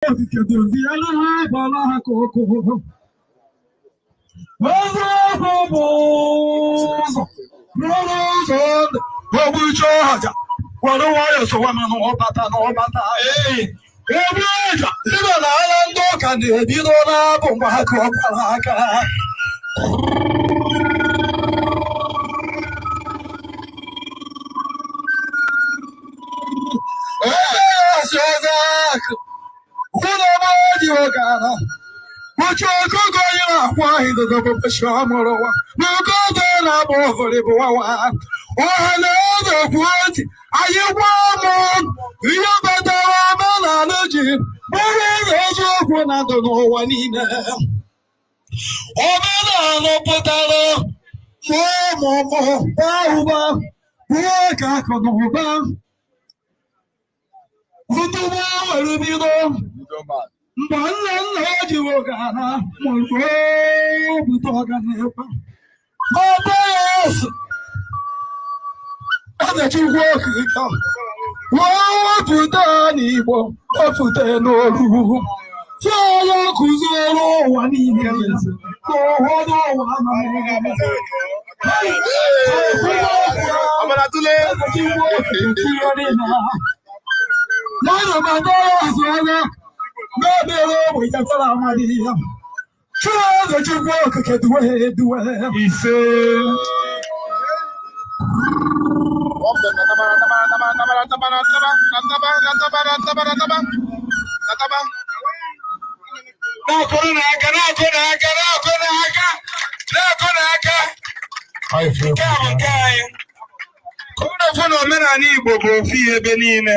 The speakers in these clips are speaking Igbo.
Okike doziela ha agbala ha ka ọkụ. Eziokwu bụ ụzọ n'ụlọ ụzọ ndụ. Ogbuche ọja were nwayọọ sowa mana ọbata na ọbata ee. Egbu ọja ịnọ na agha ndị ụka na-ebido na-abụ mgbe ha kụọkwara aka. Ọha na eze kwuo ntị anyị gwa m ihe batara omenala ji bụrụ ụzọ eziokwu na ndụ n'ụwa niile. Omenala pụtara mụọ baa ụba ruo ka akụ na ụba ndụmọ were bido mgbe nna nna ya ji nwoke ala mụrụ bute ọganihu. Ọbas eze Chukwu Okike wee wepụta n'Igbo wepụta n'olu si onye kụziere ụwa niile n'ụwa n'ụwa. Ọbara tụle. Eze Chukwu Okike tinyere na ya na azụ anya na-emere ogbenye tara amadị ya. Eze Chukwu Okike duwe duwe. Ise. Na-akụrụ n'aka, na-akụ n'aka, na-akụ n'aka, na-akụ n'aka. Nke a bụ nke anyị. Ka unu fụ na omenala Igbo bụ ofu ihe ebe niile.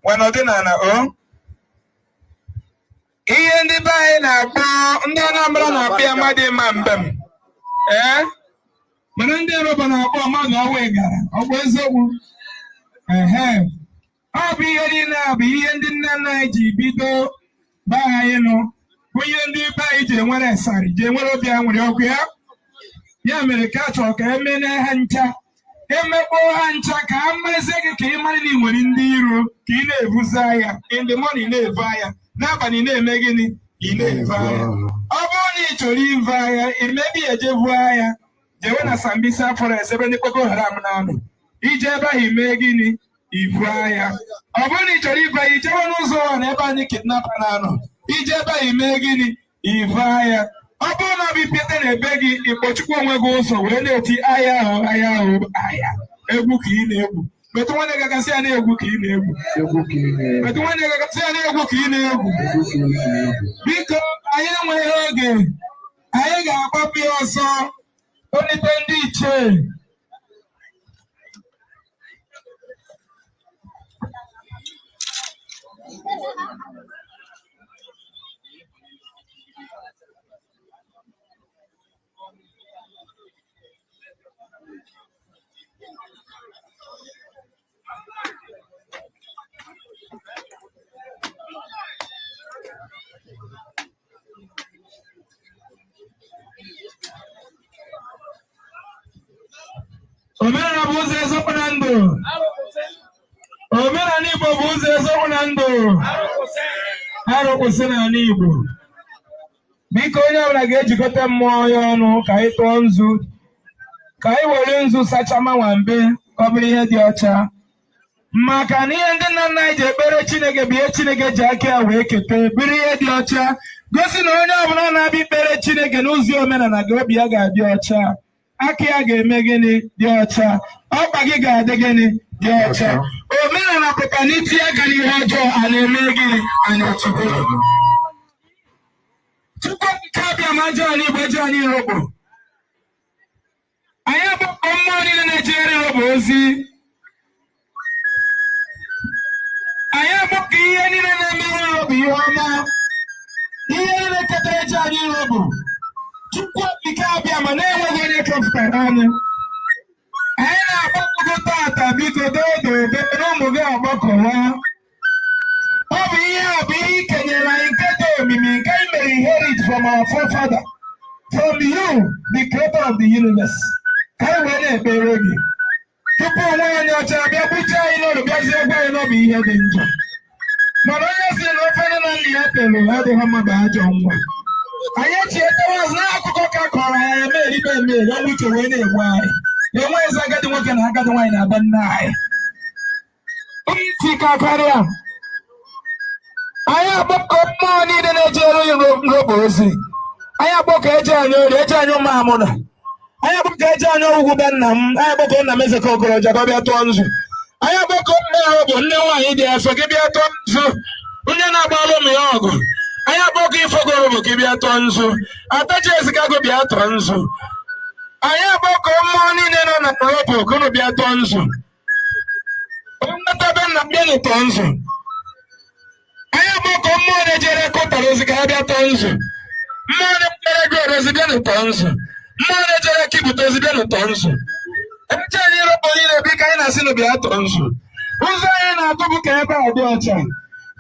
Nwere ọdịnala o. Ihe ndị be anyị na-akpọ, ndị Anambra na-akpọ ya mmadụ ịma mbem. Ee? Mana ndị Yoruba na-akpọ mmadụ ọnwa ịgara. Ọ bụ eziokwu? Ehe. Ọ bụ ihe niile a bụ ihe ndị nna nna anyị ji bido be anyị nụ, bụ ihe ndị be anyị ji enwere esarị, ji enwere obi aṅụrị ọkụ ya. Ya mere ka a chọrọ ka emene ha ncha, emekpọọ ha ncha, ka a mezie gị ka ị mara na ị nwere ndị iro, ka ị na-ebuzi agha in the morning, na-evu agha n'abalị, na-eme gịnị? Ị na-evu agha. Ọ bụrụ na ị chọrọ ivu agha, imebi eje vuo agha, jewe na Sambisa Forest ebe ndị Boko Haram na-anọ. Ije ebe ahụ ime gịnị? Ivu agha. Ọ bụrụ na ị chọrọ ivu agha, ijewe n'ụzọ ụwa na ebe anyị kidnapper na-anọ. Ije ebe ahụ ime gịnị? Ivu agha. Ọ bụrụ na ọ bụ ipiete na ebe gị, ịkpọchukwu onwe gị ụzọ wee na-eti agha ahụ, agha ahụ, agha egwu ka ị na-egwu. Metụ nwanne gị aka, sị ya na-egwu ka ị na-egwu. Egwu ka ị na-egwu. Metụ nwanne gị aka, sị ya na-egwu ka ị na-egwu. Egwu ka ị na-egwu. Biko, anyị enweghị oge, anyị ga-agbapụ ya ọsọ. Olite ndị ichie. Omenala bụ ụzọ eziokwu na ndụ. Omenala Igbo bụ ụzọ eziokwu na ndụ. Arụ kwụsị n'ala Igbo. Biko, onye ọbụla ga-ejikọta mmụọ ya ọnụ ka anyị tụọ nzu, ka anyị were nzu sacha manwambe ka ọ bụrụ ihe dị ọcha, maka na ihe ndị nna nna anyị ji ekpere Chineke bụ ihe Chineke ji aka ya wee kete, bụrụ ihe dị ọcha, gosi na onye ọbụla na-abịa ikpere Chineke n'ụzọ omenala ga obi ya ga-adị ọcha, aka ya ga-eme gịnị? Dị ọcha. Ọkpa gị ga-adị gịnị? Dị ọcha. Omenala pụta na itinye aka n'ihe ọjọọ, a na-eme gịnị? A na-echukwu Chukwu Okike abịa ma ajọ anyị Igbo eji anyị Urhobo. Anyị agbakọ mmụọ niile na-ejegharị Urhobo ozi. Anyị agbakọ ihe niile na-eme Urhobo ihe ọma, ihe niile ketara eji anyị Urhobo. Chukwu Okike abịa ma na-enweghị onye chọpụtara anyị. Anyị na-agbakọgo tata. Biko, doo doo na ụmụ gị agbakọwa. Ọ bụ ihe a bụ ihe ikenyere anyị nke dị omimi, nke anyị mere inherit from our forefather, from you, the creator of the universe, ka anyị wee na-ekpere gị tupu nwaanyị ọcha bịa gbuchie anyị n'ụlọ, bịazie gwa anyị na ọ bụ ihe dị njọ. Mana onye si na ofe nne na nna ya telu adịghị mma bụ ajọ nwa. Anyị echietewa azụ n'akụkọ ka kọrọ anyị eme eribe eme eri ọnwụ uche wee na-egbu anyị. Enweghịzi agadi nwoke na agadi nwaanyị na-aba nne anyị. Isi ka karịa. Anyị agbakọ mmụọ niile na-ejere nrobo ozi. Anyị agbakọ eje anyị ori, eje anyị ụmụ amụna. Anyị agbakọ eje anyị ọgwụgwụ be nna m. Anyị agbakọ nna m eze ka okoroja ka ọ bịa tụọ nzu. Anyị agbakọ nne robo nne nwaanyị dị afọ ka bịa tụọ nzu. Nne na-agbara ụmụ ya ọgụ. Anyị agbakọ ifogorobo ka bịa tụọ nzu. Atachi ezikago bịa tụọ nzu. Anyị agbakọ mmụọ niile nọ na robo ka unu bịa tụọ nzu. Nnata be nna m bịa tụọ nzu. Anyị agbakọ mmụọ na-ejere kụtara ozi ka ha bịa tụọ nzu. Mmụọ na-ejere gị ozi bịa tụọ nzu. Mmụọ na-ejere kibụta ozi bịa tụọ nzu. Eche anyị robo niile biko anyị na-asị na bịa tụọ nzu. Ụzọ anyị na-atụ bụ ka ebe a dị ọcha.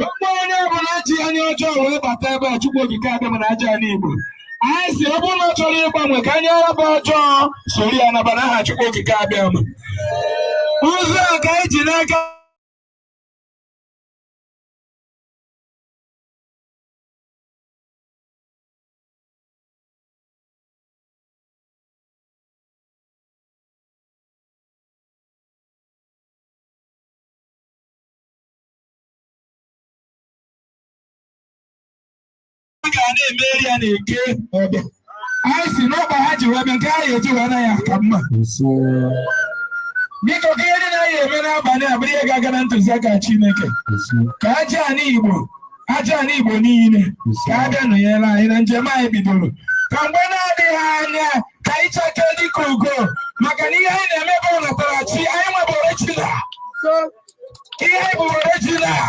Mgbe onye ọbụla ji anya ọjọọ wee bata ebe a, Chukwu Okike abịa mana aja ala Igbo. Anyị si ọ bụrụ na ọ chọrọ ịgbanwe ka anyị araba ọjọọ soro ya naba n'aha Chukwu Okike abịa ma. Ụzọ a ka anyị ji n'aka. Ga na-emeri ya na-eke ọbịa. Anyị si n'ọkpa ha ji wee bịa nke ha ga-eji wee na ya ka mma. Biko ka ihe niile anyị eme n'abalị a bụrụ ihe ga-aga na ntụziaka Chineke. Ka aja ala Igbo, aja ala Igbo niile ka a bịa nọnyere anyị na njem anyị bidoro. Ka mgbe na-adịghị anya ka anyị chakee dịka ugo, maka na ihe anyị na-eme bụ natara chi anyị nwebụ original. Ihe anyị bụ original.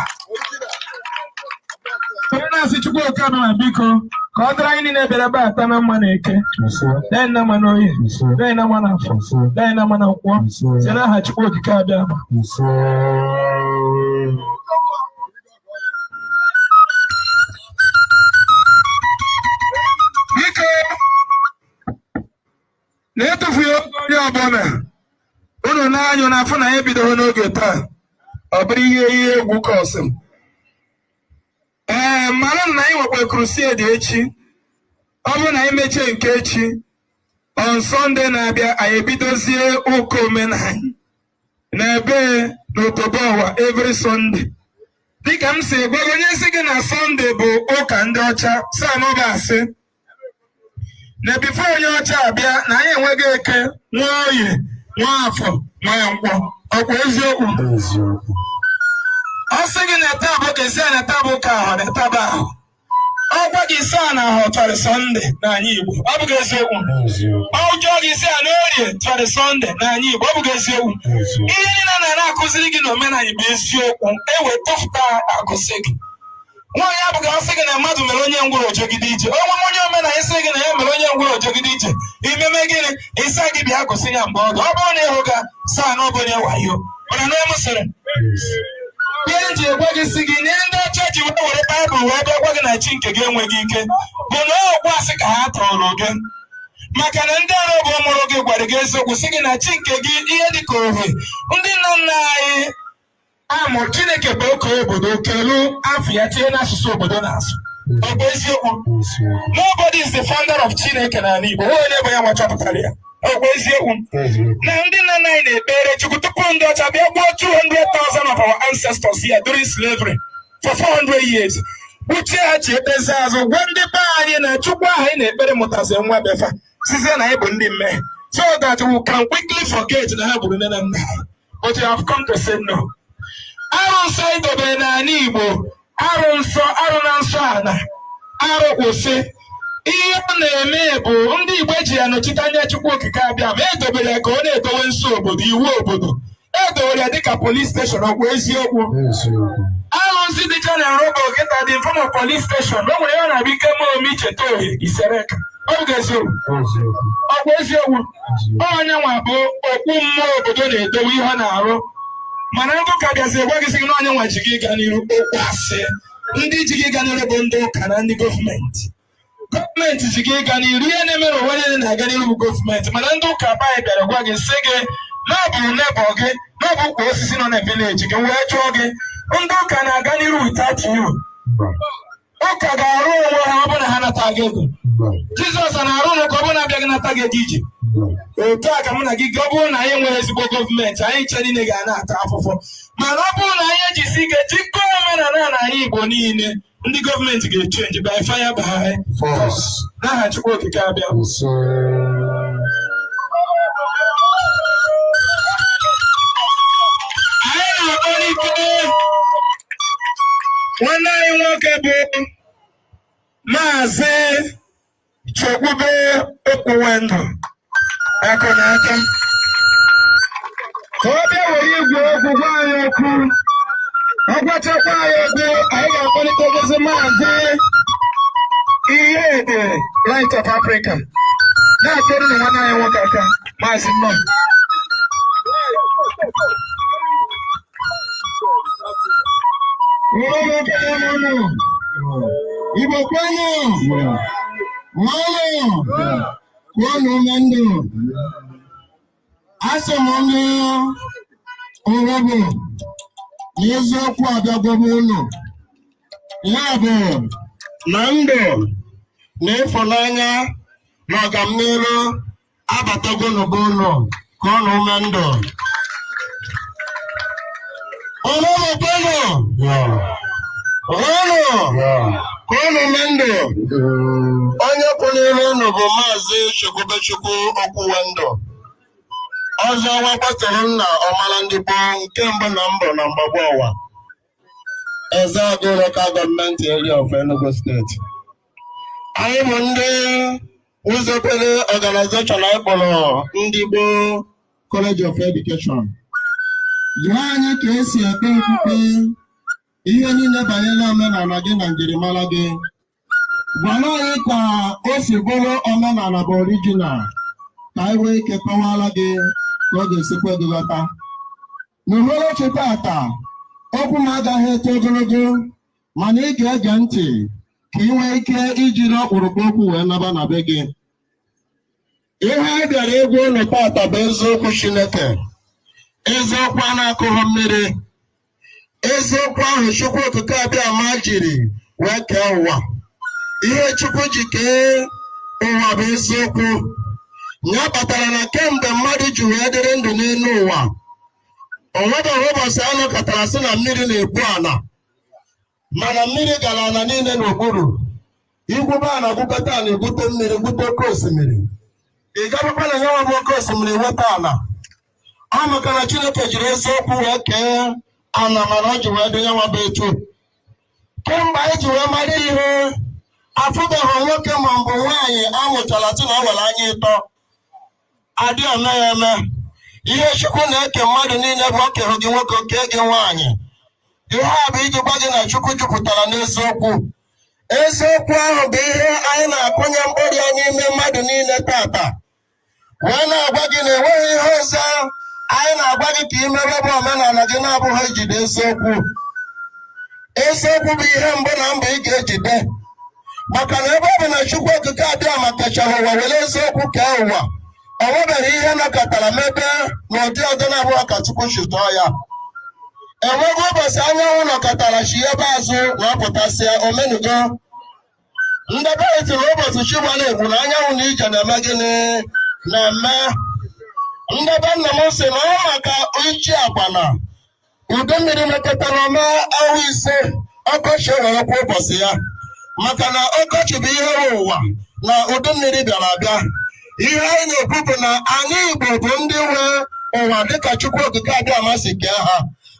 Onye na-asị Chukwu Okike Abịama biko ka ọ dịrị anyị niile bịara ebe a taa na mma na eke, dee anyị na mma na oye, dee anyị na mma na afọ, dee anyị na mma na nkwọ, site n'aha Chukwu Okike Abịama. Biko na-etufughị oge onye ọbụla, unu na-anyụ na afọ na anyị bidoro n'oge taa, ọ bụrụ ihe ihe egwu ka ọsị ee mara na anyị nwekwa crusade echi. Ọ bụrụ na anyị mechie nke echi, on Sunday na-abịa anyị ebidozie ụka omenala n'ebe n'Otobo-Ọwa every Sunday. Dịka m si gwa gị, onye sị gị na Sunday bụ ụka ndị ọcha, sị anọghị asị na before onye ọcha abịa na anyị enweghị eke, nwa oye, nwa afọ, nwa nkwọ. Ọkwa eziokwu? Eziokwu. Ọ sị gị na taa bụ ka esi na taa bụ ụka ahụ na taa bụ ahụ. Ọ gwa gị isi a na ahụ tọrọ Sunday n'anya Igbo, ọ bụghị eziokwu? Eziokwu. Ọ jụọ gị isi a na orie tọrọ Sunday n'anya Igbo, ọ bụghị eziokwu? Eziokwu. Ihe niile na na-akụziri gị n'omenala bụ eziokwu, ewe tụfụta agụsị gị. Nwaanyị abụghị asị gị na mmadụ mere onye ngwụrụ ojegide ije. Onwe onye omenala isi gị na ya mere onye ngwụrụ ojegide ije, imeme gịnị? Ịsa gị bịa gosi ya mgbe ọdụ. Ọ bụrụ na ịhụ ga saa na ọ bụ onye wayo, mana na m sịrị ihe m ji egwa gị si gị na ihe ndị ọcha ji wee were Baịbụl wee bịa gwa gị na chi nke gị enweghị ike bụ na ọgwụ asị ka ha tọrọ gị, maka na ndị ọrụ bụ mụrụ gị gwara gị eziokwu sị gị na chi nke gị ihe dị ka ohe ndị nna nna anyị amụ Chineke bụ oke obodo kelu afọ ya tinye n'asụsụ obodo na-asụ. Ọ bụ eziokwu? Eziokwu. Nobody is the founder of Chineke n'ala Igbo. Onye bụ ya nwa chọpụtara ya. Ọ bụ eziokwu? Eziokwu. Na ndị nna nna anyị na-ekpere Chukwu tupu ndị ọcha bịa gbuo 200,000 of our ancestors here during slavery for 400 years. Uche ha chi ekpezi azụ gwa ndị be anyị na Chukwu ahụ anyị na-ekpere mụtazi nwa befa sizie na anyị bụ ndị mmehie, so that we can quickly forget na ha gburu nne na nna anyị. But you have come to say no. Arụ nsọ anyị dobere n'ala Igbo, arụ nsọ, arụ na nsọ ana, arụ kwụsị. Ihe ọ na-eme bụ ndị Igbo ji ya nọchite anya Chukwu Okike abịa ma edobere ya ka ọ na-edowe nsọ obodo, iwu obodo. Edowere ya dịka police station. Ọ bụ eziokwu? Eziokwu. Arụsị dịcha na robo kịta dị form of police station. O nwere ihe ọ na-abịa ike mee ome icheta ohe isereka. Ọ bụ eziokwu? Eziokwu. Ọ bụ eziokwu? Onye nwa bụ okpu mmụọ obodo na-edowe ihe ọ na-arụ, mana ndị ụka bịazi gwa gị sị gị na onye nwa ji gị gaa n'iru. Okwu asị. Ndị ji gị gaa n'iru bụ ndị ụka na ndị gọọmenti. Gọọmenti ji gị gaa n'iru. Ihe na-eme n'ụwa niile na-aga n'iru bụ gọọmenti, mana ndị ụka be anyị bịara gwa gị sị gị na ọ bụ neighbour gị, na ọ bụ ukwu osisi nọ na village gị wee jụọ gị. Ndị ụka na-aga n'iru without you. Ụka ga-arụ onwe ha ọ bụrụ na ha nata gị ego. Jizọs na-arụ ụlọ ka ọ bụrụ na abịaghị nata gị ego iji. Otu a ka mụ na gị, ọ bụrụ na anyị enweghị ezigbo gọọmenti, anyị nche niile ga na-ata afụfụ. Mana ọ bụrụ na anyị ejisi ike jikọọ omenala na anyị Igbo niile, ndị gọọmenti ga-echange by fire by force. N'aha Chukwu Okike abịa. Ise. Anyị na-akpọlite nwanne anyị nwoke bụ Maazị Chekwube Okwuwendụ akụ na aka ka ọ bịa were igwe okwu gwa anyị okwu. Ọ gwachakwa anyị okwu, anyị ga-akpọlitegozi Maazị Ihede, Light of Africa. Na-akpọrọ na nwanne anyị nwoke aka. Maazị, nnọọ. Igbo kwenu! Nwanụ! Kwuonụ ume ndụ! Asị m ndị Urhobo na eziokwu abịagwobe unu. Ya bụ na ndụ na ịfụnanya na ọganiru abatago n'be unu. Kụọnụ ume ndụ! Urhobo kwenu! Nwanụ! Kụọnụ ume ndụ! Onye kwụ n'ihu unu bụ Maazị Chekwubechukwu Okwuwendụ. Ọzọ nwa kpatụrụ nna ọmara ndị gboo nke mbụ na mbụ na mgbagbo ụwa. Ezeagu Local Government Area of Enugu State. Anyị bụ ndị wuzobere organization anyị kpọrọ Ndị Gboo College of Education. Jụọ anyị ka esi ekpe okpukpe, ihe niile banyere omenala gị na njirimara gị. Gwara anyị ka o si bụrụ omenala bụ original, ka anyị nwee ike kọwara gị ka ọ ga-esikwa gị ghọta. N'uhuruchi tata, okwu m agaghị eto ogologo, mana ị ga-ege ntị ka ị nwee ike ijiri ọkpụrụkpụ okwu wee naba na be gị. Ihe anyị bịara ịgwa unu tata bụ eziokwu Chineke, eziokwu a na-akụghị mmiri, eziokwu ahụ Chukwu Okike Abịama jiri wee kee ụwa. Ihe Chukwu ji kee ụwa bụ eziokwu. Ya kpatara na kemgbe mmadụ ji wee dịrị ndụ n'elu ụwa, o nwebeghị ụbọchị a nọkọtara sị na mmiri na-ebu ala, mana mmiri gara ala niile n'okpuru. Igwube ala gwukọta ala, egwute mmiri, gwute oke osimiri. Ị gabakwa na ya bụ oke osimiri nweta ala. Ọ maka na Chineke jiri eziokwu wee kee ala, mana ọ ji wee dị ya bụ etu. Kemgbe anyị ji wee mara ihe, afụbeghị nwoke ma ọ bụ nwaanyị amụchara sị na ọ nwere anya ịtọ. Adị eme ya eme. Ihe Chukwu na-eke mmadụ niile bụ o kere gị nwoke, kee gị nwaanyị. Ihe a bụ iji gwa gị na Chukwu jupụtara n'eziokwu. Eziokwu ahụ bụ ihe anyị na-akụnye mkpụrụ ya n'ime mmadụ niile tata, wee na-agwa gị na enweghị ihe ọzọ anyị na-agwa gị ka ị mewe bụ omenala gị na-abụghị ijide eziokwu. Eziokwu bụ ihe mbụ na mbụ ị ga-ejide, maka na ebe ọ bụ na Chukwu Okike Abịama kechara ụwa were eziokwu kee ụwa, o nwebeghị ihe nọkọtara mebe n'ụdị ọzọ na-abụghị ka Chukwu si tọọ ya. Enweghị ụbọchị anyanwụ nọkọtara chi ebe azụ na ọ pụtasịa omenugo. Ndị be anyị sị na ụbọchị chi gbara egwu na anyanwụ na ije na-eme gịnị na-eme. Ndị be nna m sị na ọ maka ichi akwana udu mmiri mekọtara ome ọnwa 5, ọkọchị ewerekwa ụbọchị ya, maka na ọkọchị bụ ihe nwe ụwa na udu mmiri bịara abịa. Ihe anyị na-ekwu bụ na anyị Igbo bụ ndị nwe ụwa dịka Chukwu Okike Abịama si kee ha,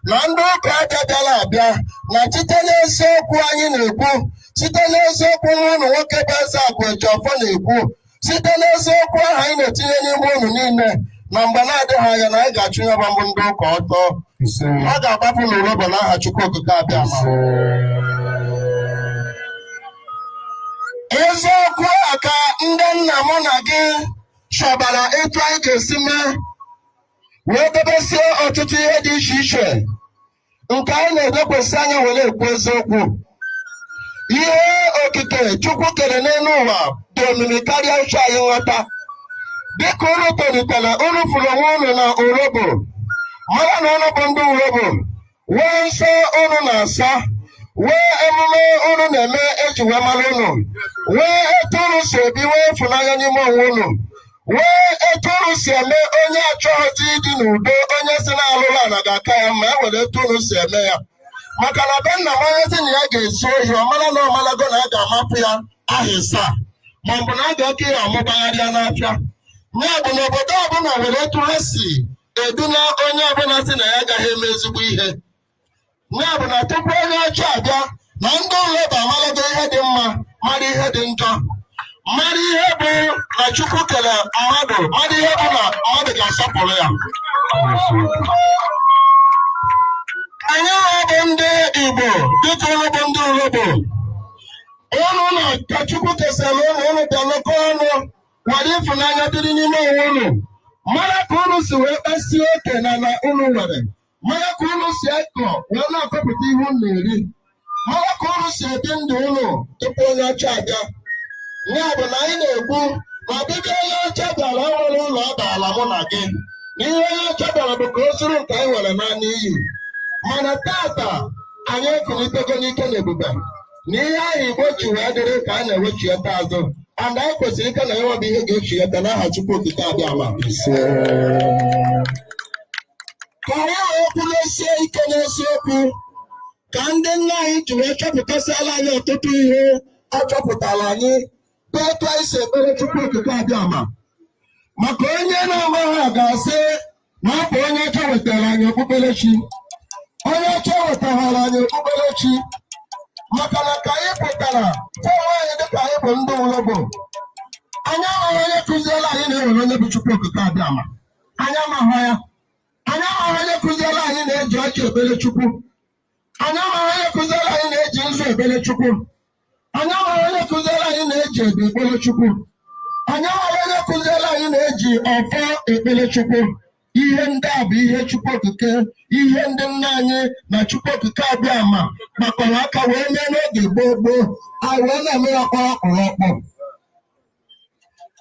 na ndị ụka abịa bịara abịa na site n'eziokwu anyị na-ekwu, site n'eziokwu nwa ụnụ nwoke bụ Ezeakụ Ejiofor na-ekwu, site n'eziokwu ahụ anyị na-etinye n'ime ụnụ niile, na mgbe na-adịghị anya na anyị ga-achụ ya bụ ndị ụka ọtọ. Ọ ga-agbapụ n'Urhobo n'aha Chukwu Okike Abịama. Eziokwu a ka ndị nna mụ na gị chọbara etu anyị ga-esi mee wee debesie ọtụtụ ihe dị iche iche nke anyị na-edekwesị anya were ekwu eziokwu. Ihe okike Chukwu kere n'elu ụwa dị omimi karịa uche anyị nghọta. Dịka unu tolitere, unu fụrụ onwe unu na Urhobo, mara na unu bụ ndị Urhobo. Nwee nsọ unu na-asọ, nwee emume unu na-eme eji wee mara unu, nwee etu unu si ebi, nwee ịfụnanya n'ime onwe unu, nwee etu unu si eme onye achọghịzi ịdị n'udo, onye si na-alụrụ ala ga-aka ya mma. E nwere etu unu si eme ya, maka na be nna m, onye sị na ya ga-ezu ohi, ọ mara na ọ marago na a ga-amapụ ya aha ịsaa, ma ọ bụ na a ga-eke ya ọmụgbagharịa n'afịa. Ya bụ na obodo ọbụla nwere etu ha si eduna onye ọbụla sị na ya agaghị eme ezigbo ihe. Ya bụ na tupu onye ọcha abịa na ndị Urhobo amalago ihe dị mma, mara ihe dị njọ, mara ihe bụ na Chukwu kere mmadụ, mara ihe bụ na mmadụ ga-asọpụrụ ya. Anyị bụ ndị Igbo, dịka unu bụ ndị Urhobo, unu na ka Chukwu kesara unu, unu bịa nọkọ ọnụ, were ịfụnanya dịrị n'ime onwe unu, mara ka unu si wee kpasie oke na na unu nwere, mara ka unu si akọ wee na-akọpụta ihe unu na-eri, mara ka unu si ebi ndụ unu tupu onye ọcha abịa. Ya bụ na anyị na-ekwu na ọbịbịa onye ọcha bịara enwere ụlọ ọ baala mụ na gị, na ihe onye ọcha bịara bụ ka o zuru nke anyị nwere naanị iyi. Mana tata anyị ekulitego n'ike na ebube na ihe ahụ Igbo ji wee dịrị ka a na-ewechieta azụ, and anyị kwesịrị ike na ya bụ ihe ga-echieta n'aha Chukwu Okike Abịama. Ka anyị wee kwudosie ike n'eziokwu ka ndị nna anyị ji wee chọpụtasịala anyị ọtụtụ ihe a chọpụtara anyị bụ etu anyị si ekpere Chukwu Okike Abịama. Maka onye na-amaghị a ga-asị na ọ bụ onye ọcha wetara anyị okpukperechi. Onye ọcha wetara anyị okpukperechi, maka na ka anyị pụtara fụ onwe anyị dịka anyị bụ ndị Urhobo, anyị amaghị onye kụziela anyị na enwere onye bụ Chukwu Okike Abịama. Anyị amaghị ya. Anyị amaghị onye kụziela anyị na-eji ọjị ekpere Chukwu. Anyị amaghị onye kụziela anyị na-eji nzu ekpere Chukwu. Anyị amaghị onye kụziela anyị na-eji edo ekpere Chukwu. Anyị amaghị onye kụziela anyị na-eji ọfọ ekpere Chukwu. Ihe ndị a bụ ihe Chukwu Okike, ihe ndị nna anyị na Chukwu Okike Abịama gbakọrọ aka wee mee n'oge gboo gboo, anyị wee na-eme ya kpọrọ ọkpụrụkpụ.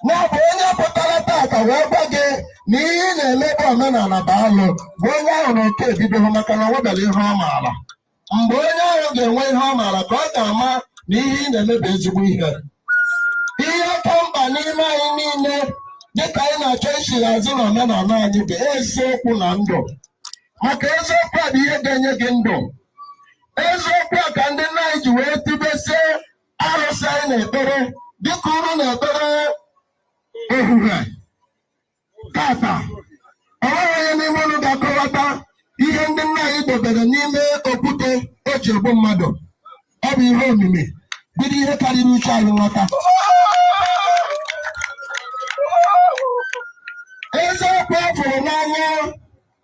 Ya bụ onye pụtara tata wee gwa gị na ihe ị na-eme bụ omenala bụ alụ, bụ onye ahụ na nke ebidoghị, maka na o nwebere ihe ọ maara. Mgbe onye ahụ ga-enwe ihe ọ maara ka ọ ga-ama na ihe ị na-eme bụ ezigbo ihe. Ihe ka mkpa n'ime anyị niile, dịka anyị na-achọ ichigha azụ na omenala anyị, bụ eziokwu na ndụ, maka eziokwu a bụ ihe ga-enye gị ndụ. Eziokwu a ka ndị nna anyị ji wee tibesie arụsị anyị na-ekpere, dịka unu na-ekpere ohuhe tata. Ọ nweghị onye n'ime unu ga-akọwata ihe ndị nna anyị dobere n'ime okwute o ji egbu mmadụ. Ọ bụ ihe omimi bido ihe karịrị uche anyị nghọta. Eziokwu a fụrụ n'anya,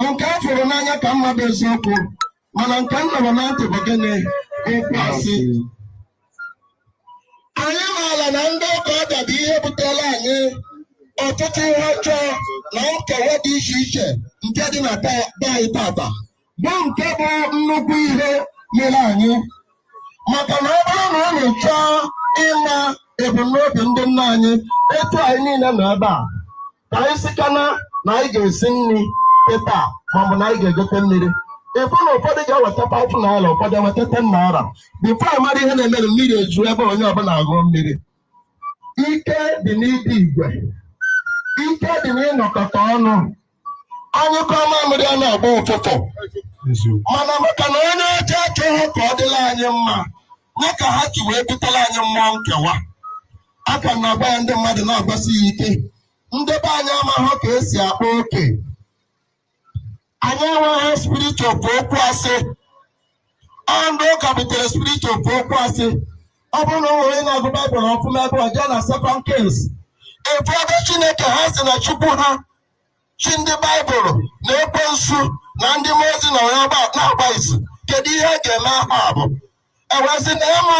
nke a fụrụ n'anya ka mma bụ eziokwu, mana nke m nụrụ na ntị bụ gịnị? Okwu asị. Anyị maara na ndị ụka ọbịa bụ ihe butere anyị ọtụtụ ihe ọjọọ na nkewa dị iche iche nke dị na be anyị tata, bụ nke bụ nnukwu ihe mere anyị. Maka na ọ bụrụ na unu chọọ ịma ebumnobi ndị nna anyị, etu anyị niile nọ ebe a, ka anyị sikana na anyị ga-esi nri kịta, maọbụ na anyị ga-egote mmiri, ịfụ na ụfọdụ ga-eweta 5 naira, ụfọdụ eweta 10 naira. Before mara ihe na-emere, mmiri eju ebe onye ọbụla aṅụọ mmiri. Ike dị n'ịdị igwe, ike dị n'ịnọkọta ọnụ. Anyụkọ mamịrị a na-agba ụfụfụ. Mana maka na onye ọcha achọghị ka ọ dịla anyị mma, ya ka ha ji wee butere anyị mmụọ nkewa. Aka na-agwa ya ndị mmadụ na-agwasi ya ike, ndị be anyị amaghị ka esi akpa oke. Anyị enweghị spirit of okwu asị. Ọ ndị ụka butere spirit of okwu asị. Ọ bụrụ na o nwere onye na-agụ Baịbụl ọfụma, ebe ọ jee na Second Kings, efu ebe Chineke ha si na Chukwu ha, chi ndị Baịbụl, na ekwensu na ndị mmụọ ozi na onye na-agba izu, kedu ihe a ga-eme Ahab? Ewee sị na ịmụ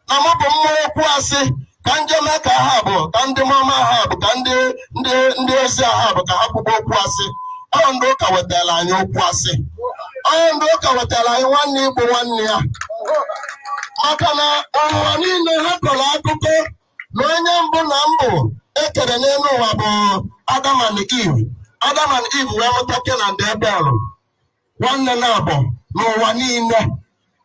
na mụ bụ mmụọ okwu asị ka njeme ka Ahab, ka ndị mama Ahab, ka ndị ndị ndị ozi Ahab, ka ha kwugbo okwu asị. Ọ ndị ụka wetara anyị okwu asị. Ọ ndị ụka wetara anyị nwanne igbu nwanne ya, maka na ụwa niile ha kọrọ akụkọ na onye mbụ na mbụ ekere n'elu ụwa bụ Adam and Eve. Adam and Eve wee mụta Cain and Abel, nwanne na abụọ. N'ụwa niile,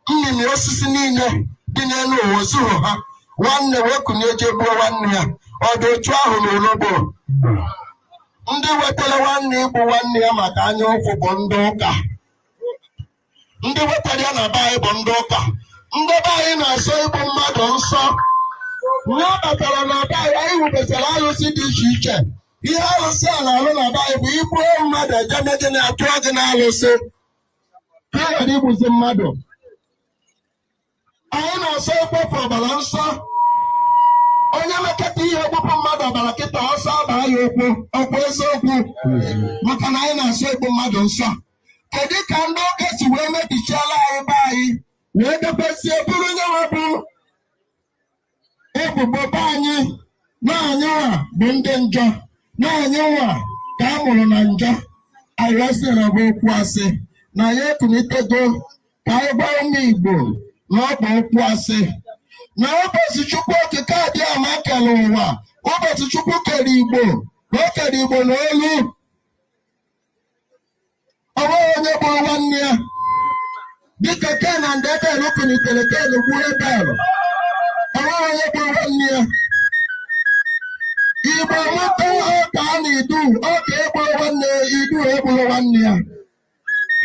mmiri osisi niile dị n'elu ụwa zuru ha, nwanne wee kunie jee gbuo nwanne ya. Ọ dị otu ahụ na Urhobo? Ndị wetara nwanne igbu nwanne ya maka anya ụfụ bụ ndị ụka. Ndị wetara ya na be anyị bụ ndị ụka. Ndị be anyị na-asọ igbu mmadụ nsọ. Ya kpatara na be anyị, anyị wubesara arụsị dị iche iche. Ihe arụsị a na-alụ na be anyị bụ igbuo mmadụ, eje na atụọ gị na arụsị ka ị ghara igbuzi mmadụ. Anyị na-asọ ikpofu ọbara nsọ. Onye mekọta ihe gbupụ mmadụ ọbara kịta, ọsọ abaa ya ụkwụ. Ọkwa eziokwu? Maka na anyị na-asọ igbu mmadụ nsọ. Kedu ka ndị ụka si wee mebichiala anyị be anyị, wee dekwesie bụrụ nyewa bụ ebubo be anyị na anyịnwa bụ ndị njọ, na anyịnwa ka a mụrụ na njọ? Anyị sị na ọ bụ okwu asị, na anyị ekunitego ka anyị gwa ụmụ Igbo na ọ bụ okwu asị, na ụbọchị Chukwu Okike Abịama kere ụwa, ụbọchị Chukwu kere Igbo, na o kere Igbo n'olu. Ọ nweghị onye gburu nwanne ya. Dịka Ken and Ebel kunitere, Ken gbuo Ebel. Ọ nweghị onye gburu nwanne ya. Igbo mụta ọka na idu, ọka egburu nwanne ya, idu egburu nwanne ya.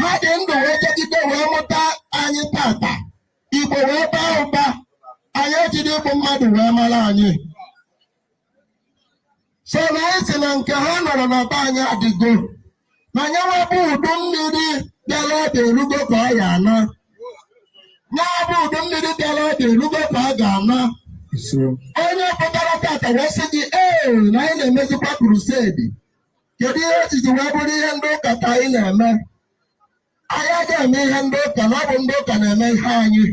Ha dị ndụ wee jegide wee mụta anyị tata. Igbo wee baa ụba. Anyị ejide igbu mmadụ wee mara anyị. So na anyị si na nke ha nọrọ na be anyị adịgo na nyanwa bụ udu mmiri bịara ọbịa erugo ka ọ ya ana. Ya bụ udu mmiri bịara ọbịa erugo ka ọ ga-ana. Onye pụtara tata wee sị gị ee na anyị na-emezikwa crusade, kedu ihe echichi wee bụrụ ihe ndị ụka ka anyị na-eme? Anyị agaghị eme ihe ndị ụka, na ọ bụ ndị ụka na-eme ihe anyị.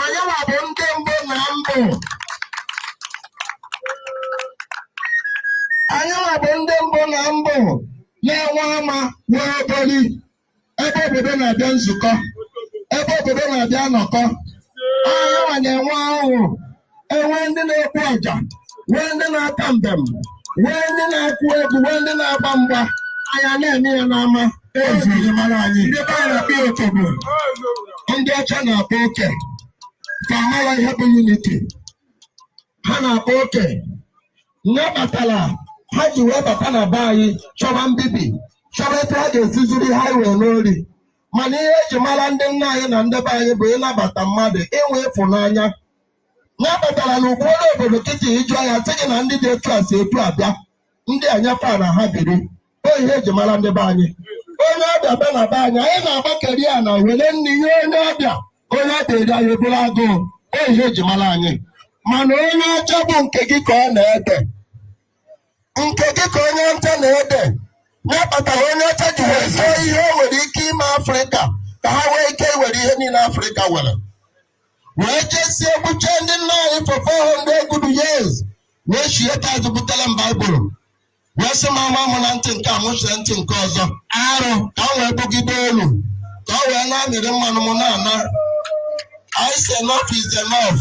Anyị nwa bụ ndị mbụ na mbụ. Anyị nwa bụ ndị mbụ na mbụ na-enwe ama, nwee obori ebe obodo na-abịa nzukọ, ebe obodo na-abịa nnọkọ. Anyị nwa na-enwe ọṅụ, enwe ndị na-ekwu ọja, nwee ndị na-aka mbem, nwee ndị na-akụ egwu, nwee ndị na-agba mgba. Anyị a na-eme ya n'ama ejiri mara anyị. Ndị be anyị na-akpọ ya otobo. Ndị ọcha na-akpọ oke ka amara ihe bụ unity. Ha na-akpọ oke. Ya kpatara ha ji wee bata na be anyị chọba mbibi, chọba etu ha ga-esi zuru ihe anyị wee n'ori. Mana ihe eji mara ndị nna anyị na ndị be anyị bụ ịnabata mmadụ, inwe ịfụnanya. Ya kpatara na ụfọdụ obodo kịta, ịjụọ ya, sị gị na ndị dị etu a si etu a bịa, ndị anyafe a na ha biri. O ihe eji mara ndị be anyị, onye ọbịa bịa na be anyị, anyị na-agbakeri ya na were nri nye onye ọbịa. Onye ọbịa eri, anyị eburu agụụ. O ihe eji mara anyị. Mana onye ọcha bụ nke gị ka ọ na-ede, nke gị ka onye ọcha na-ede. Ya kpatara onye ọcha ji wee zụọ ihe o nwere ike ime Afrịka ka ha nwee ike iwere ihe niile Afrịka nwere, wee jesie gbuchie ndị nna anyị for 400 good years, wee chie azụ butere m Baịbụl, wee sị m ama mụ na ntị nke a, mụchie ntị nke ọzọ. Arụ ka m wee bugide elu ka ọ wee na-amịrị mmanụ m na-ana. I say enough is enough.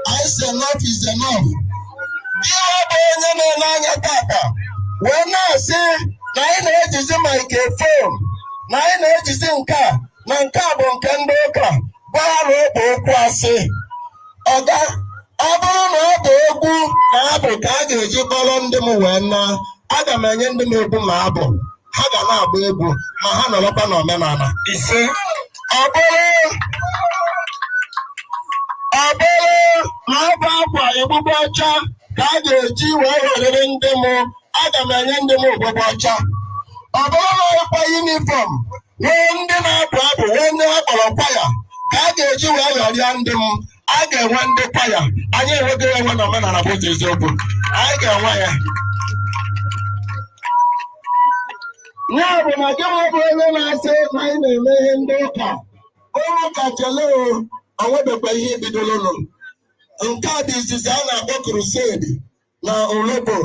I say enough is enough. Gị bụ onye na-ele anya tata wee na-asị na anyị na-ejizi microphone, na anyị na-ejizi nke a, na nke a bụ nke ndị ụka, gbara bụ okwu asị. Ọga, ọ bụrụ na ọ bụ egwu na abụ ka a ga-eji kpọrọ ndị m wee na, aga m enye ndị m egwu ma abụ. Ha ga na-agba egwu ma ha nọrọkwa n'omenala. Ise. Ọ bụrụ na ọ bụ akwa egbugbe ọcha ka a ga-eji wee werere ndị m, aga m enye ndị m ogbugbe ọcha. Ọ bụrụ na ịkwa uniform, nwee ndị na-abụ abụ, nwee ndị ha kpọrọ kwaya ka a ga-eji wee ghọrịa ndị m, a ga-enwe ndị kwaya. Anyị enweghị enwe na omenala bụ ụzọ eziokwu. Anyị ga-enwe ya. Ya bụ na gị nwa bụ onye na-asị na anyị na-eme ihe ndị ụka, ụlọ ụka, chele o, onwebekwa ihe bidolonụ. Nke a bụ izizi a na-akpọ crusade na Urhobo,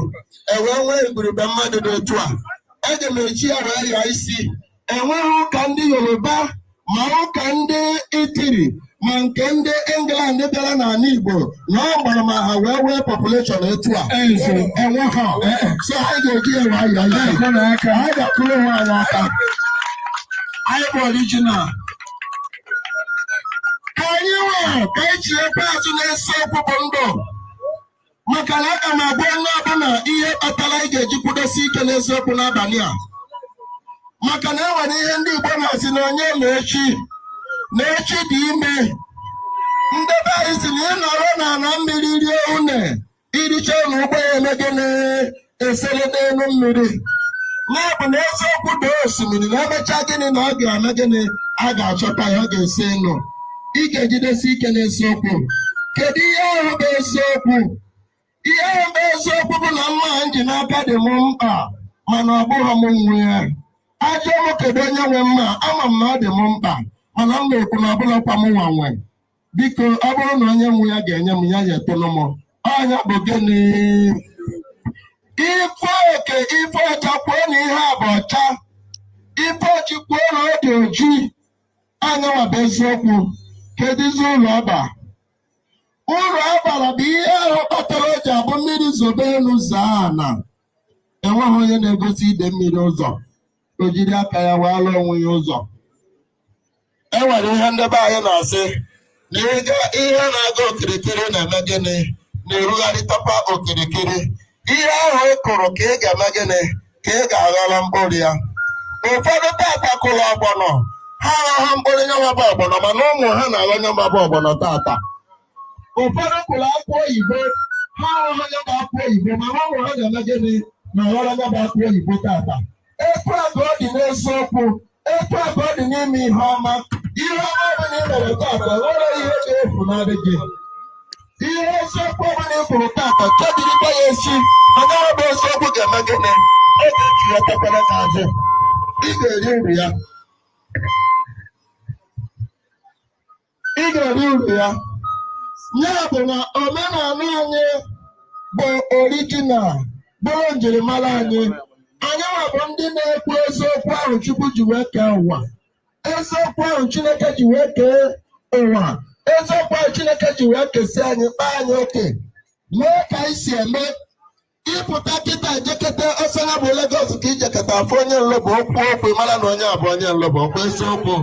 ewee nwee igurube mmadụ dị otu a. Eji m echi ya wee ya isi. Enweghị ụka ndị Yoruba, ma ụka ndị Itiri, ma nke ndị England bịara n'ala Igbo na ọ gbara ma ha wee wee population etu a. Eze. Enweghị. So anyị ga-eji ya wee ya isi. Na-akụ n'aka. Anyị ga-akụrụ onwe anyị aka. Anyị bụ original. Anyị nwe ka anyị chiekwa azụ n'eziokwu bụ ndụ, maka na aga m agwa onye ọbụla ihe kpatara anyị ga-eji kwudosi ike n'eziokwu n'abalị a, maka na e nwere ihe ndị Igbo na-asị na onye ma echi, na echi dị ime. Ndị be anyị si na ị nọrọ n'ala mmiri rie une, iricha na ụgbọ ya eme gịnị? Esere n'elu mmiri. Ya bụ na eziokwu dị osimiri na emechaa gịnị na ọ ga-eme gịnị? A ga-achọta ya, ọ ga-esi nụ. Ị ga-ejidesi ike n'eziokwu. Kedu ihe ahụ bụ eziokwu? Ihe ahụ bụ eziokwu bụ na mma m ji n'aka dị m mkpa, mana ọ bụghị m nwe ya. Ajọ m, kedu onye nwe mma? Ama m na ọ dị m mkpa, mana m na-ekwu na ọbụlakwa m nwa nwe. Biko, ọ bụrụ na onye nwe ya ga-enye m ya, ya etolu m. Ọnya bụ gịnị? Ife oke, ife ọcha, kwuo na ihe a bụ ọcha. Ife oji, kwuo na ọ dị oji. Anyanwa bụ eziokwu. Kedụzi ụlọ ọba? Uru ọ bara bụ ihe ahụ kpatara o ji abụ mmiri zobe elu zaa ana, enweghị onye na-egosi ide mmiri ụzọ, o jiri aka ya waala onwe ya ụzọ. E nwere ihe ndị be anyị na-asị na ihe na-aga okirikiri na-eme gịnị? Na-erugharịtakwa okirikiri. Ihe ahụ ị kụrụ ka ị ga-eme gịnị? Ka ị ga-aghọrọ mkpụrụ ya. Ụfọdụ tata kụrụ ọgbọnọ, ha aghọghọ mkpụrụ nyanwa bụ ọgbọnọ, mana ụmụ ha na-aghọ nyanwa bụ ọgbọnọ tata. Ụfọdụ kụrụ akwụ oyibo, ha aghọghọ nya bụ akwụ oyibo, mana ụmụ ha ga-eme gịnị? Na-aghọrọ nya bụ akwụ oyibo tata. Etu a ka ọ dị n'eziokwu, etu a ka ọ dị n'ime ihe ọma. Ihe ọma ọ bụla ị mere tata, nwere ihe ga-efunarị gị. Ihe eziokwu ọbụla ị kwuru tata, chebirikwa ya esi, mana ọ bụ eziokwu ga-eme gịnị? Ọ ga-echighatakwana ka azụ. Ị ga-eri uru ya, ị ga-eri uru ya. Ya bụ na omenala anyị bụ original, bụrụ njirimara anyị. Anyị nwa bụ ndị na-ekwu eziokwu ahụ Chukwu ji wee kee ụwa, eziokwu ahụ Chineke ji wee kee ụwa, eziokwu ahụ Chineke ji wee kesie anyị, kpaa anyị oke, mee ka anyị si eme. Ịpụta kịta jekete ọsọ ya bụ Lagos, ka ijeketa afọ onye Nlobo, okwu okwu mara na onye a bụ onye Nlobo, okwu eziokwu.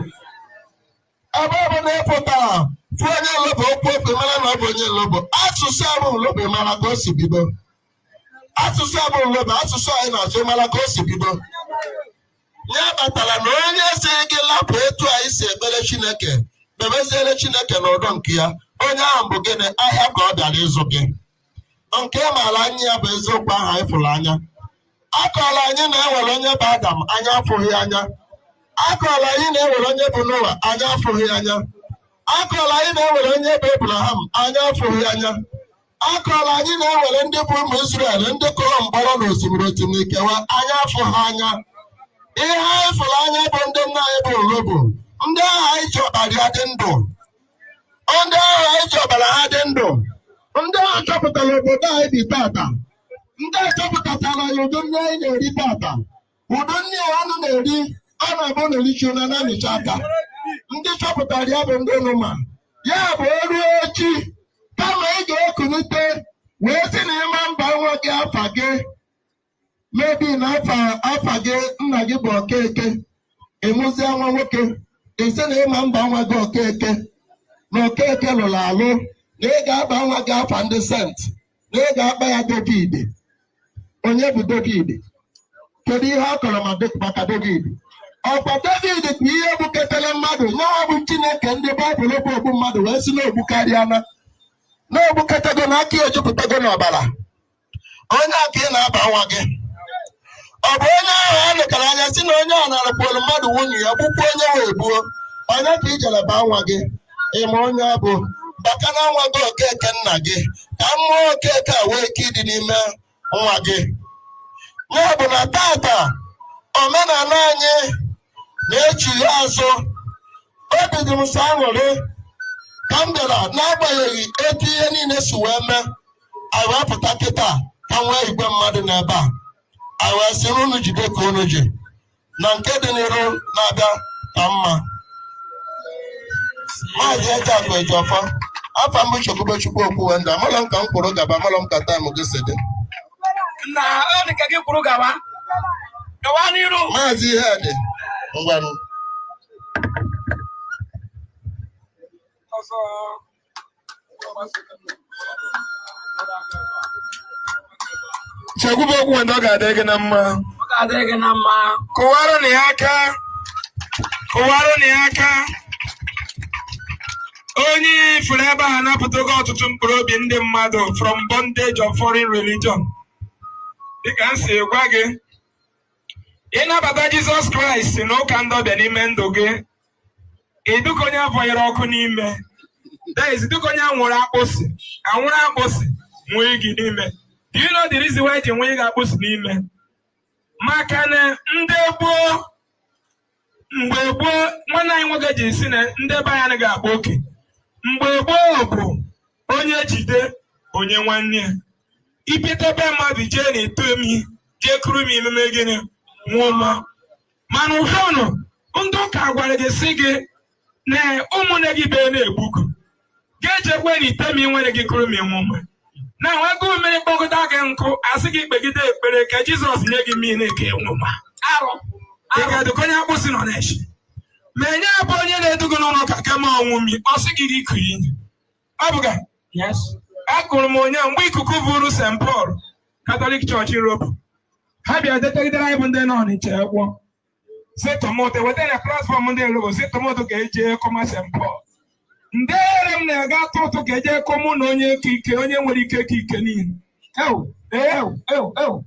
Ebe ọ bụ na ị pụtara fụ onye Nlobo, okwu okwu mara na ọ bụ onye Nlobo. Asụsụ a bụ Nlobo, mara ka o si bido. Asụsụ a bụ Nlobo, asụsụ anyị na-asụ, mara ka o si bido. Ya kpatara na onye si gị lapụ etu anyị si ekpere Chineke, kpebeziere Chineke n'ụdọ nke ya, onye ahụ bụ gịnị? Ahịa ka ọ bịara ịzụ gị. Nke maara anya ya bụ eziokwu ahụ anyị fụrụ anya. Akọọla anyị na enwere onye bụ Adam, anya afụghị anya. Akọọla anyị na enwere onye bụ Noa, anya afụghị anya. Akọọla anyị na enwere onye bụ Abraham, anya afụghị anya. Akọọla anyị na enwere ndị bụ ụmụ Israel, ndị kụrụ mkpọrọ n'osimiri, osimiri kewa, anya afụghị anya. Ihe anyị fụrụ anya bụ ndị nna anyị bụ Nlobo, ndị ahụ anyị ji ọbara ya dị ndụ, ndị ahụ anyị ji ọbara ha dị ndụ, ndị ahụ chọpụtara obodo anyị bi tata, ndị a chọpụtachara ya ụdị nri anyị na-eri tata. Ụdị nri a unu na-eri, ọ na-abụ na erichi unu na-amịcha aka. Ndị chọpụtara ya bụ ndị unu ma ya bụ o ruo echi, kama ị ga-ekulite wee sị na ịma mba nwa gị afa gị mebi na afa gị nna gị bụ Okeke, ịmụzie nwa nwoke, ị sị na ịma mba nwa gị Okeke, na Okeke lụrụ alụ, na ị ga-aba nwa gị afa ndị saint, na ị ga-akpa ya David. Onye bụ David? Kedu ihe a kọrọ maka David? Ọkwa David bụ ihe gbuketara mmadụ nyawa bụ Chineke. Ndị Baịbụl bụ ogbu mmadụ wee sị na ogbukarịana, na ogbuketago, na aka ya ejupụtago n'ọbara. Onye a ka ị na-aba nwa gị? Ọ bụ onye ahụ a lekara anya si na onye a narakwuru mmadụ nwunye ya, gbukwu onye wee gbuo onye, ka i jere baa nwa gị? Ịma onye ọ bụ? Baka na nwa gị Okeke nna gị, ka mmụọ Okeke a wee ike ịdị n'ime nwa gị. Ya bụ na tata omenala anyị na-echigha azụ. Obi dị m sọ aṅụrị ka m bịara, n'agbanyeghị etu ihe niile si wee mee, anyị wee pụta kịta ka nwee igwe mmadụ n'ebe a. Anyị wee sị unu jide ka unu ji na nke dị n'iru na-abịa ka mma. Maazị Ezeakụ Ejiofor, afa m bụ Chekwube Chukwu Okwuwe ndụ. Amalọ m ka m kwuru gaba, amalọ m ka time gị si dị. Na ọ dị ka gị kwuru gawa gawa n'iru. Maazị Ihedị, ngwanụ. Ọzọ. Chekwube okwu ndị ọ ga-adị gị na mma. Ọ ga-adịrị gị na mma. Kụwarụ na ya aka. Kụwarụ na ya aka. Onye ifuru ebe a napụtago ọtụtụ mkpụrụ obi ndị mmadụ from bondage of foreign religion. Dịka m si gwa gị, ịnabata Jizọs Kraịst na ụka ndị ọbịa n'ime ndụ gị, ị dịka onye afọnyere ọkụ n'ime. That is, dịka onye anwụrụ akpụsị, anwụrụ akpụsị nwee gị n'ime. Do you know the reason why ji nwee gị akpụsị n'ime? Maka na ndị gboo, mgbe gboo, nwanne anyị nwoke ji si na ndị be anyị anaghị akpa oke. Mgbe gboo bụ onye jide onye nwanne ya. Ibetebe mmadụ jee na eto emi, jee kuru m ememe gịnị nwụma. Mana ụfọdụ ndị ụka gwara gị sị gị na ụmụnne gị bee na-egbuku ga-ejekwe na ite ma ị nwere gị kuru m nwụma. Na agụụ mmiri kpọgụta gị nkụ, asị gị kpegide ekpere ka Jizọs nye gị mmiri ka ịnwụma. Arụ. Ị ga-adịka onye akpụsị nọ na-echi. Ma enye bụ onye na-edugu n'ụlọ ụka kama ọnwụ mi, ọ sị gị gị kụ inye. Ọ bụ ga Yes. akụrụ m onye mgbe ikuku vụrụ St. Paul Catholic Church Europe. Ha bịa detegidere anyị bụ ndị nọ Ọnịcha egwọ. Si tomoto weta na platform ndị Europe, si tomoto ka eje kọma St. Paul. Ndere m na-aga atụ ụtụ ka eje kọmụ na onye ka ike, onye nwere ike ka ike niile. Ew. Ew. Ew. Ew.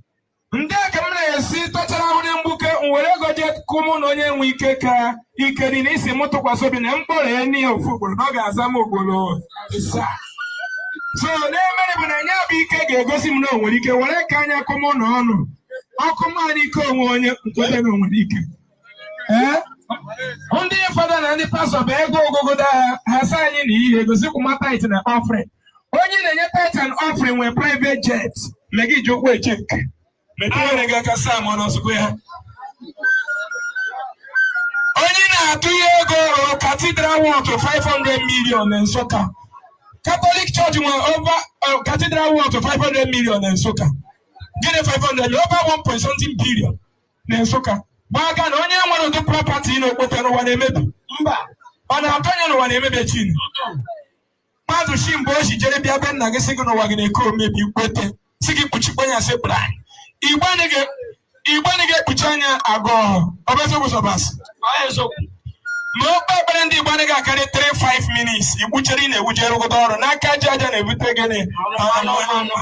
Ndị a ka m na-esi tọchara ahụ na mgbuke, m were ego jee kụmụ na onye nwe ike ka ike niile isi m tụkwasị obi na mkpọrọ ya n'ihe ofu ugboro na ọ ga-aza m ugboro asaa. So na-emere bụ na nya bụ ike ga-egosi m na o nwere ike were ka anya kụmụ na ọnụ ọkụ mmadụ ike onwe onye nkwete na o nwere ike. Ee, ndị fada na ndị pastọ bụ ego ogogodo ha ha sị anyị na ihe egosi kwụma tithe na offering. Onye na-enye tithe and offering nwere private jet, ma gị ji ụkwụ eche nke metụ nwere gị aka saa ma ọ n'ọsụkwu ya. Onye na-atụ ihe ego rụrụ cathedral worth 500 million na Nsụka. Catholic Church nwere over cathedral worth 500 million na Nsụka. Gịnị 500 million? Over 1 point something billion na Nsụka. Gbaga na onye nwere ụdị property na okpote n'ụwa na-emebi. Mba. Ọ na-atụ anya n'ụwa na-emebi chin. Mmadụ shi mgbe o si jere bịa be nna gị sị gị n'ụwa gị na-eke omebi kwete sị gị kpuchikwa anya sị kpụrụ anyị. Igbe anyị ga-ekpuchi anya agụ ọhụ. Ọ bụ eziokwu sọbasị. Ọ eziokwu. Ma okpe ekpere ndị Igbo anaghị akarị 3-5 minutes igbuchere ị na-ewuje rụgodo ọrụ n'aka aja aja na-ebute gịnị anụ anụ.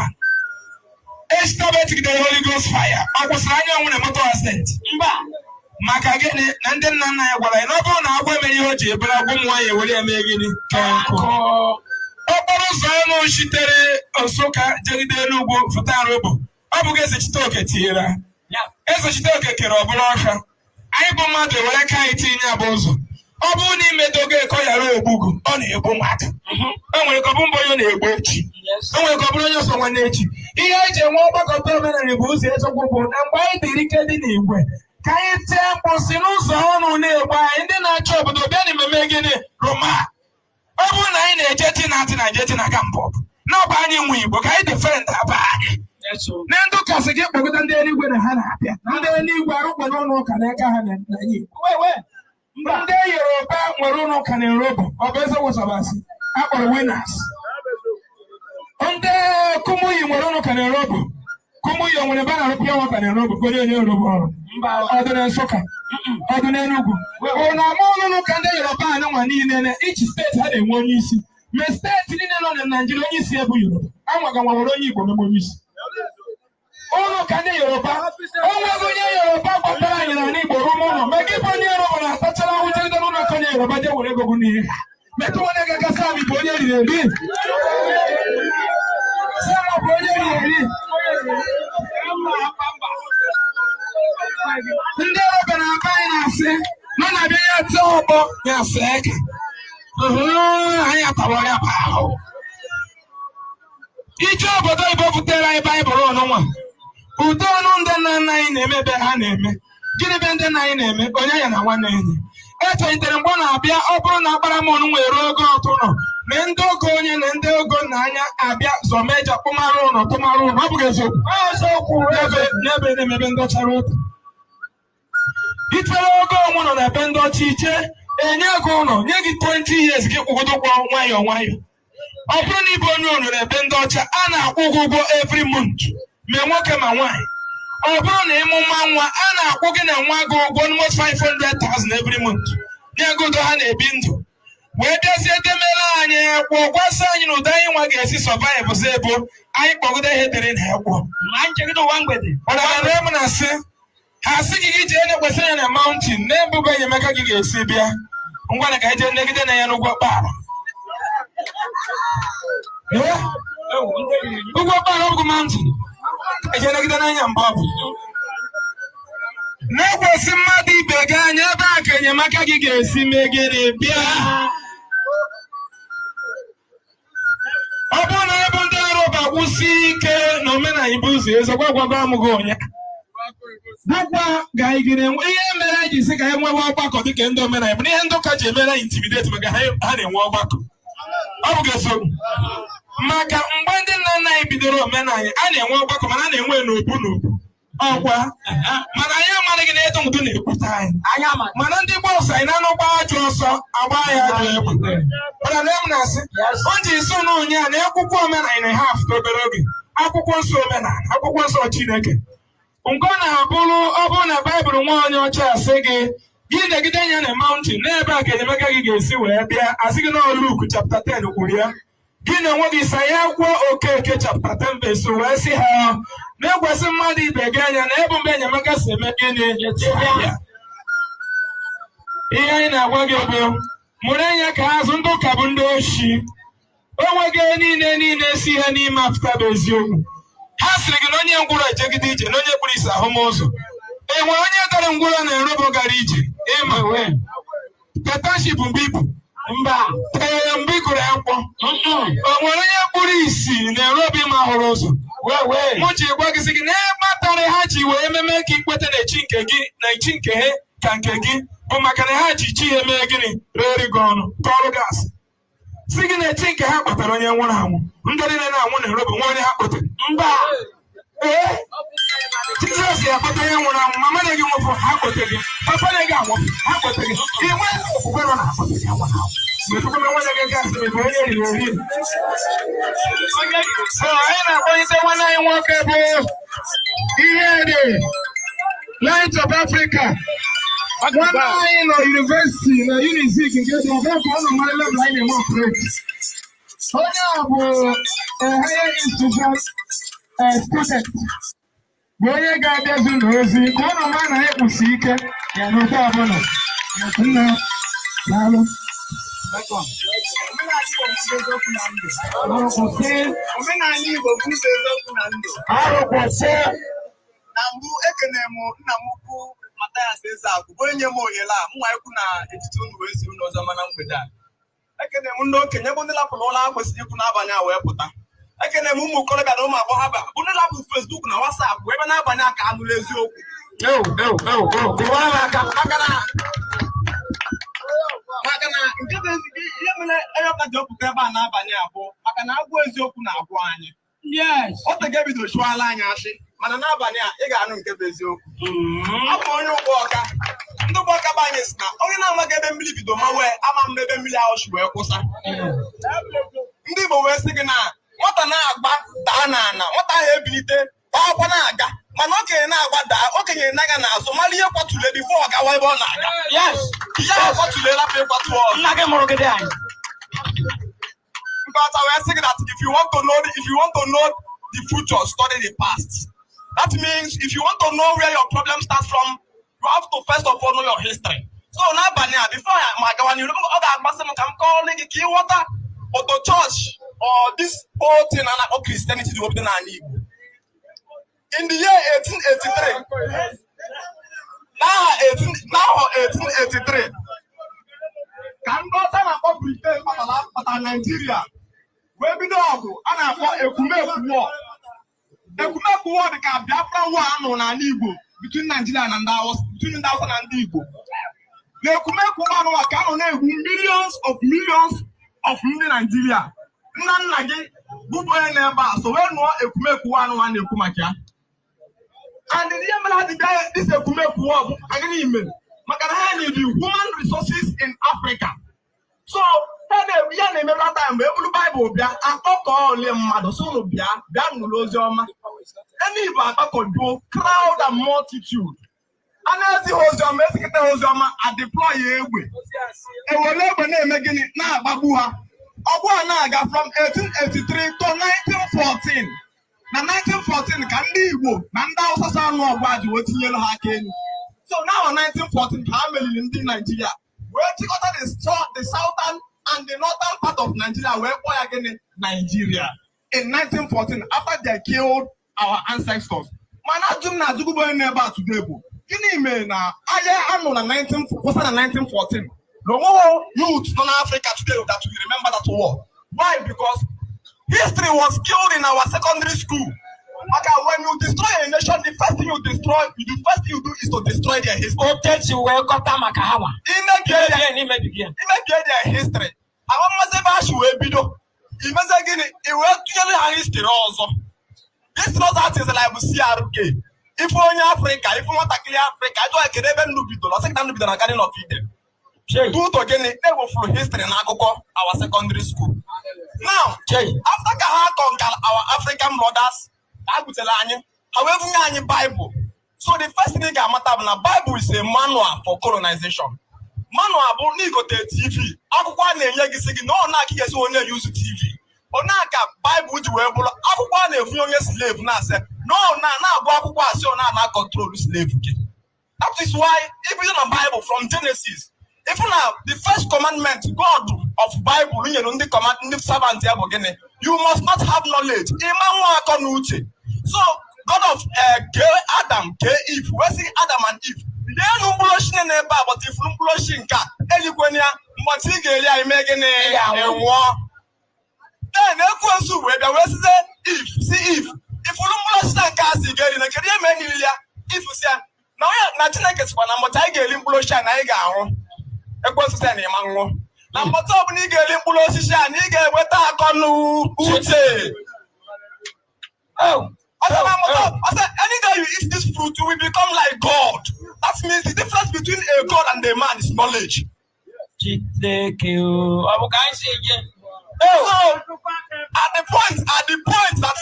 Eshitabe tigidere Holy Ghost fire ọ kwụsịrị anya ọnwụ na moto accident. Mba. Maka gịnị na ndị nna nna ya gwara ya na ọ bụrụ na agwọ emere ihe o ji ebere agwọ, ụmụ nwaanyị ewere ya mee gịnị ka nkụ. Akọ. Okporo ụzọ ọnụ sitere Nsụka jegide Enugwu fụta Arobo, ọ bụghị Eze Chiteoke tinyere ha. Ya. Eze Chiteoke kere ọbụla ọka. Anyị bụ mmadụ ewere aka anyị tinye ya bụ ụzọ. Ọ bụrụ na imedogo eko yara ogbugbu, ọ na-egbu mmadụ. O nwere ka ọ bụ mbụ onye na-egbu echi. Yes. O nwere ka ọ bụrụ onye ọsọ nwanne echi. Ihe eji enwe ọgbakọ omenala bụ ụzọ eziokwu bụ na mgbe anyị dịrị ike dị n'igwe ka anyị tie mkpu si n'ụzọ ọnụ na-egbu anyị ndị na-achọ obodo bịa n'ememe gịnị Roma. Ọ bụrụ na anyị na-eje tina tina eje tina ka mbụ na ọ bụ anyị nwe Igbo ka anyị defend aba anyị. Yes. o. Na ndị ụka sị gị kpọgide ndị eluigwe na ha na-abịa. Ndị eluigwe arụkwa n'ụlọ ụka n'aka ha na Igbo. Wee wee. Mba. Ndị Yoruba nwere ụlọ ụka na Europe, ọ bụ eziokwu sọbasị akpọrọ Winners. Ndị Kumuyi nwere ụlọ ụka na Europe. Kumuyi o nwere ebe a na-arụ pure water na Europe ka onye onye Yoruba ọrụ. Mba. Ọ dị na Nsụka, ọ dị n'Enugwu. Ọ na-ama ụlọ ụka ndị Yoruba anụnwa niile na ichi steeti ha na-enwe onye isi. Ma steeti niile nọ na Naijiria onye isi ebu Yoruba. Anwaga nwa nwere onye Igbo meme onye isi. Ụlọ ụka ndị Yoruba, o nweghị onye Yoruba gbatara anyị n'ala Igbo ruo ụlọ. Ma gị bụ onye Yoruba na-atachara ahụ jegide n'ụlọ ụka onye Yoruba jee were ego gị n'ihe. Metụ nwanne gị aka Sam bụ onye riri eri. Sam bụ onye riri eri. Ndị Yoruba na-aba anyị na-asị na ọ na-abịa ya tee ọgbọ ya see eke. Anyị atawa ya bụ ahụ. Ije obodo oyibo butere anyị Baịbụl ọnụnwa. Udo ọnụ ndị nna nna anyị na-eme ebe ha na-eme. Gịnị be ndị nna anyị na-eme? Onye ya na nwanne enyi. Echelitere mgbe ọ na-abịa ọ bụrụ na akpara m ọnụ nwere oge ọtụnọ na ndị ogo onye na ndị ogo nna anya abịa zọmeja kpụmarụ ụlọ tụmarụ ụlọ. Ọ bụghị eziokwu. Eziokwu. N'ebe na-emebe ndị ọchara ụta. Itere ogo onwe nọ na ebe ndị ọcha iche Enye gị ụlọ, nye gị 20 years gị kwụgodo ụgwọ nwayọọ nwayọọ. Ọ bụrụ na ịbụ onye onoro ebe ndị ọcha, a na-akwụ gị ụgwọ every month, ma nwoke ma nwaanyị. Ọ bụrụ na ịmụ nwa nwa, a na-akwụ gị na nwa gị ụgwọ almost 500,000 every month. Nye gị udo, ha na-ebi ndụ wee bịazie demere anyị akwụkwọ, gwasị anyị na ụdị anyị nwa ga-esi survive zi ebo anyị kpọgide ihe dere na akwụkwọ. Ma nchegide ụwa mgbede. Ọdara m na-asị ha sị gị, gị jee na-ekwesị ya na mountain na-ebube enyemaka gị ga-esi bịa. Ngwa, na ka anyị jee negide na ya n'ụgwọ kpara. Ee? Ụgwọ kpara ọgwụ mountain eje negide n'anya mbụ ọ bụ na-ekwesị mmadụ ibe gị anya, ebe a ka enyemaka gị ga-esi mee gịnị? Bịa. Ọ bụrụ na ebe ndị Arọba kwụsị ike na omenala bụ ụzọ eziokwu, agwago m gị ụnya bụkwa ga anyị ga-enwe ihe mere anyị ji sị ka anyị nwewe ọgbakọ dịka ndị omenala bụ na ihe ndị ụka ji emere anyị intimidate, maka ha na-enwe ọgbakọ. Ọ bụ eziokwu, maka mgbe ndị nna nna anyị bidoro omenala, a na-enwe ọgbakọ, mana a na-enwe n'obu n'obu ọkwa, mana anyị amaghị gị na edo ndụ na-ekwute anyị. Anya ma. Mana ndị gba ọsọ, anyị na-anụ gba ajọ ọsọ, agba ya ajọ egwu. Mana lee, m na-asị o ji isi ụnụ ụnyaahụ na akwụkwọ omenala na ha afụta obere oge, akwụkwọ nsọ omenala, akwụkwọ nsọ Chineke nke ọ na-abụrụ, ọ bụrụ na Baịbụl nwa onye ọcha asị gị, gị negide anya na mountain n'ebe a ka enyemaka gị ga-esi wee bịa, asị gị na Luke chapter 10 kwuru ya, gị na onwe gị sa ya akwụkwọ Okeke chapter 10 verse wee sị ha na-ekwesị mmadụ ibe gị anya na ebe mgbe enyemaka si eme gịnị bịa. Ihe anyị na-agwa gị bụ mụrụ anya ka azụ. Ndị ụka bụ ndị oshi, onweghị niile niile si ihe n'ime apụta bụ eziokwu. Ha sịrị gị na onye ngwụrọ ejegide ije, na onye kpuru isi ahụ m ụzọ. Enwe onye dara ngwụrọ na erobo gara ije ịma tetaship mgbe ibu Mba. Ee, mgbe ị gụrụ akwụkwọ, o nwere onye kpuru isi na erobo ịma hụrụ ụzọ? Wee wee. Mụ ji gwa gị sị gị na ihe kpatara ha ji wee ememe ka ikweta na echi nke gị na echi nke ha ka nke gị bụ maka na ha ji chi ha mee gịnị? Rere gị ọnụ, tọọrụ gị asị, si gị na echi nke ha kpatara onye nwụrụ anwụ. Ndị niile na-anwụ na erobo nwa onye ha kpotere? Mba. Ee, Jizọs ya akpata onye nwụrụ anwụ. Mama na gị nwụfụ, ha kpote gị. Papa na gị anwụfụ, ha kpote gị. Inwe okwukwe nọ na akpọte gị anwụ anwụ. Mgbe Chukwu na nwanne gị gasị bụ onye riri eri. So anyị na-akpọlite nwanne anyị nwoke bụ ihe dị Light of Africa, nwanne anyị nọ university na Unizik nke dị ọbịa ka ọ nọ mara level anyị na-eme operate. Onye a bụ higher institution student, bụ onye ga-abịazu n'ozi ka ọ nọ ma na anyị kwụsị ike n'ụdị ọbụla. Nna, daalụ. Omenala Igbo bụ ụzọ eziokwu na ndụ. Kwụsị. Omenala Igbo bụ ụzọ eziokwu na ndụ. Arụ, kwụsị. Na mbụ, ekene m nna m ukwu Mathias Ezeaku, bụ onye m ohere a mụnwa ikwu na etiti unu wee ziri unu ọzọ. Mana mgbede a, ekene m ndị okenye bụ ndị lapụrụ ụlọ ha kwesịrị ikwu n'abalị a wee pụta. Ekene m ụmụ okorobịa na ụmụ agbọghọbịa bụ ndị lapụ Facebook na WhatsApp wee bịa n'abalị a ka anụrụ eziokwu. Ew, ew, ew, ew, kụwara m aka. Maka na nke bụ ihe mere onye ọbụla ji ọpụta ebe a n'abalị a bụ maka na agwụ eziokwu na-agwụ anyị. O tego ebido chụọla anyị ashị, mana n'abalị a ị ga-anụ nke bụ eziokwu. Abụ m onye ụgbọ ọka. Ndị ụgbọ ọka bụ anyị si na onye na-amaghị ebe mmiri bido ma wee ama m ebe mmiri ahụ si wee kwụsa. Ndị Igbo wee sị gị na nwata na-agba daa n'ala, nwata ahụ ebilite ọkwa na-aga, mana okenye na-agba daa, okenye na-aga n'azụ mara ihe kwaturu before ọ gawa ebe ọ na-aga. Ihe ahụ kwaturu elapụ ịkwatu ọzọ. Nna gị mụrụ gị dị anyị. Because I was saying that if you want to know the future, study the past. That means if you want to know where your problem starts from, you have to first of all know your history. So n'abalị a, before I ma gawa n'iru, ọ ga-amasị m ka m kọọrọ gị ka ị ghọta otu church or this whole thing a na-akpọ Christianity dị obido n'ala Igbo. In the year 1883, n'aha 18 n'ahọ 1883, ka ndị ọcha na-akpọ Britain batara Naijiria wee bido ọgụ a na-akpọ Ekwumekwu War. Ekwumekwu War dị ka Biafra War a nụrụ n'ala Igbo between Nigeria na ndị Hausa, between ndị Hausa na ndị Igbo. Na Ekwumekwu War anụwa ka a nọ na-egbu millions of millions of ndị Naijiria. Nna nna gị bụbụ onye na-ebe a so wee nụọ Ekwumekwu War anụwa a na-ekwu maka ya. And ihe mere ha ji bịa this Ekwumekwu War bụ maka gịnị mere? Maka na Maka na ha need human resources in Africa. So ha ya na-eme that time mgbe ebulu Baịbụl bịa, akpọkọ ole mmadụ sị unu bịa, bịa nụrụ ozi ọma. Eni Igbo akpakọjuo, crowd and multitude. A na-ezi ha ozi ọma, ezikọta ha ozi ọma, a deploy ya egbe, ewere egbe na-eme gịnị? Na-agbagbu ha. Ọgụ a na-aga from 1883 to 1914. Na 1914 ka ndị Igbo na ndị Hausa so anụ ọgụ a ji wee tinyere ha aka elu. So now 1914 ka ha meriri ndị Naijiria, wee chịkọta the southern and the northern part of Nigeria, wee kpọọ ya gịnị? Nigeria, in 1914, after they killed our ancestors. Mana ajụ m na-ajụgụ bụ onye na-ebe a today bụ, gịnị mere na agha anụ na 19 kwụsị na 1914, na onweghị youth nọ n'Africa today that will remember that war? Why? Because history was killed in our secondary school. Maka when you destroy a nation, the first thing you destroy, the first thing you do is to destroy their history. Otu esi wee kọta maka ha nwa. Imebie their Imebie na imebighị ya. Imebie their history, àwọn mmasị ebe ha si wee bido imeze gịnị? I wee tụnyere ha history ọzọ. History ọzọ atịzịla bụ CRK. Ife onye Afrịka, ife nwatakịrị Afrịka ajụọ ya kedu ebe ndụ bidoro, ọ sị gị na ndụ bidoro na Garden of Eden. Chei. Due to gịnị? Na-ewefuru history na akụkọ our secondary school. Now, Chei. after ka ha conquer our African brothers, ha butere anyị, ha wee bunye anyị Bible. So the first thing ị ga-amata bụ na Bible is a manual for colonization. Manual bụ n'igote TV, akwụkwọ a na-enye gị sị gị na ọ na-aka ị ga-esi onye use TV. Ọ na-aka Bible ji wee bụrụ akwụkwọ a na-efunye onye slave, na-asị na ọ na na-agụ akwụkwọ, asị ọ na-ana control slave gị. That is why ibido na Bible from Genesis, if na the first commandment God of Bible nyere ndị command, ndị servant ya bụ gịnị? You must not have knowledge. Ịma nwa akọ na uche. So God of kee Adam, kee Eve, wee sị Adam and Eve, lienụ mkpụrụ osisi na ebe a, gbata ifuru mkpụrụ osisi nke a, elikwana ya. Mgbọtị ị ga-eri ya, ime gịnị? Ị ga-anwụ. Ị nwụọ. Then ekwensu wee bịa wee size Eve, si Eve, ifuru mkpụrụ osisi a nke a si ga-eri, na kedu ihe mere n'ili ya? Eve si ya na onye na Chineke sịkwa na mbọchị anyị ga-eri mkpụrụ osisi a na anyị ga-anwụ. Ekwensu sị ya na ịma nwụọ, na mbọchị ọbụla ị ga-eri mkpụrụ osisi a na ị ga-enweta akọ na uche. Oh. Ọ sị na mbọchị, ọ sị, any day you eat this fruit, you will become like God. That means the difference between a God and a man is knowledge. Chineke o. Ọ bụ ka anyị si eje. So at the point that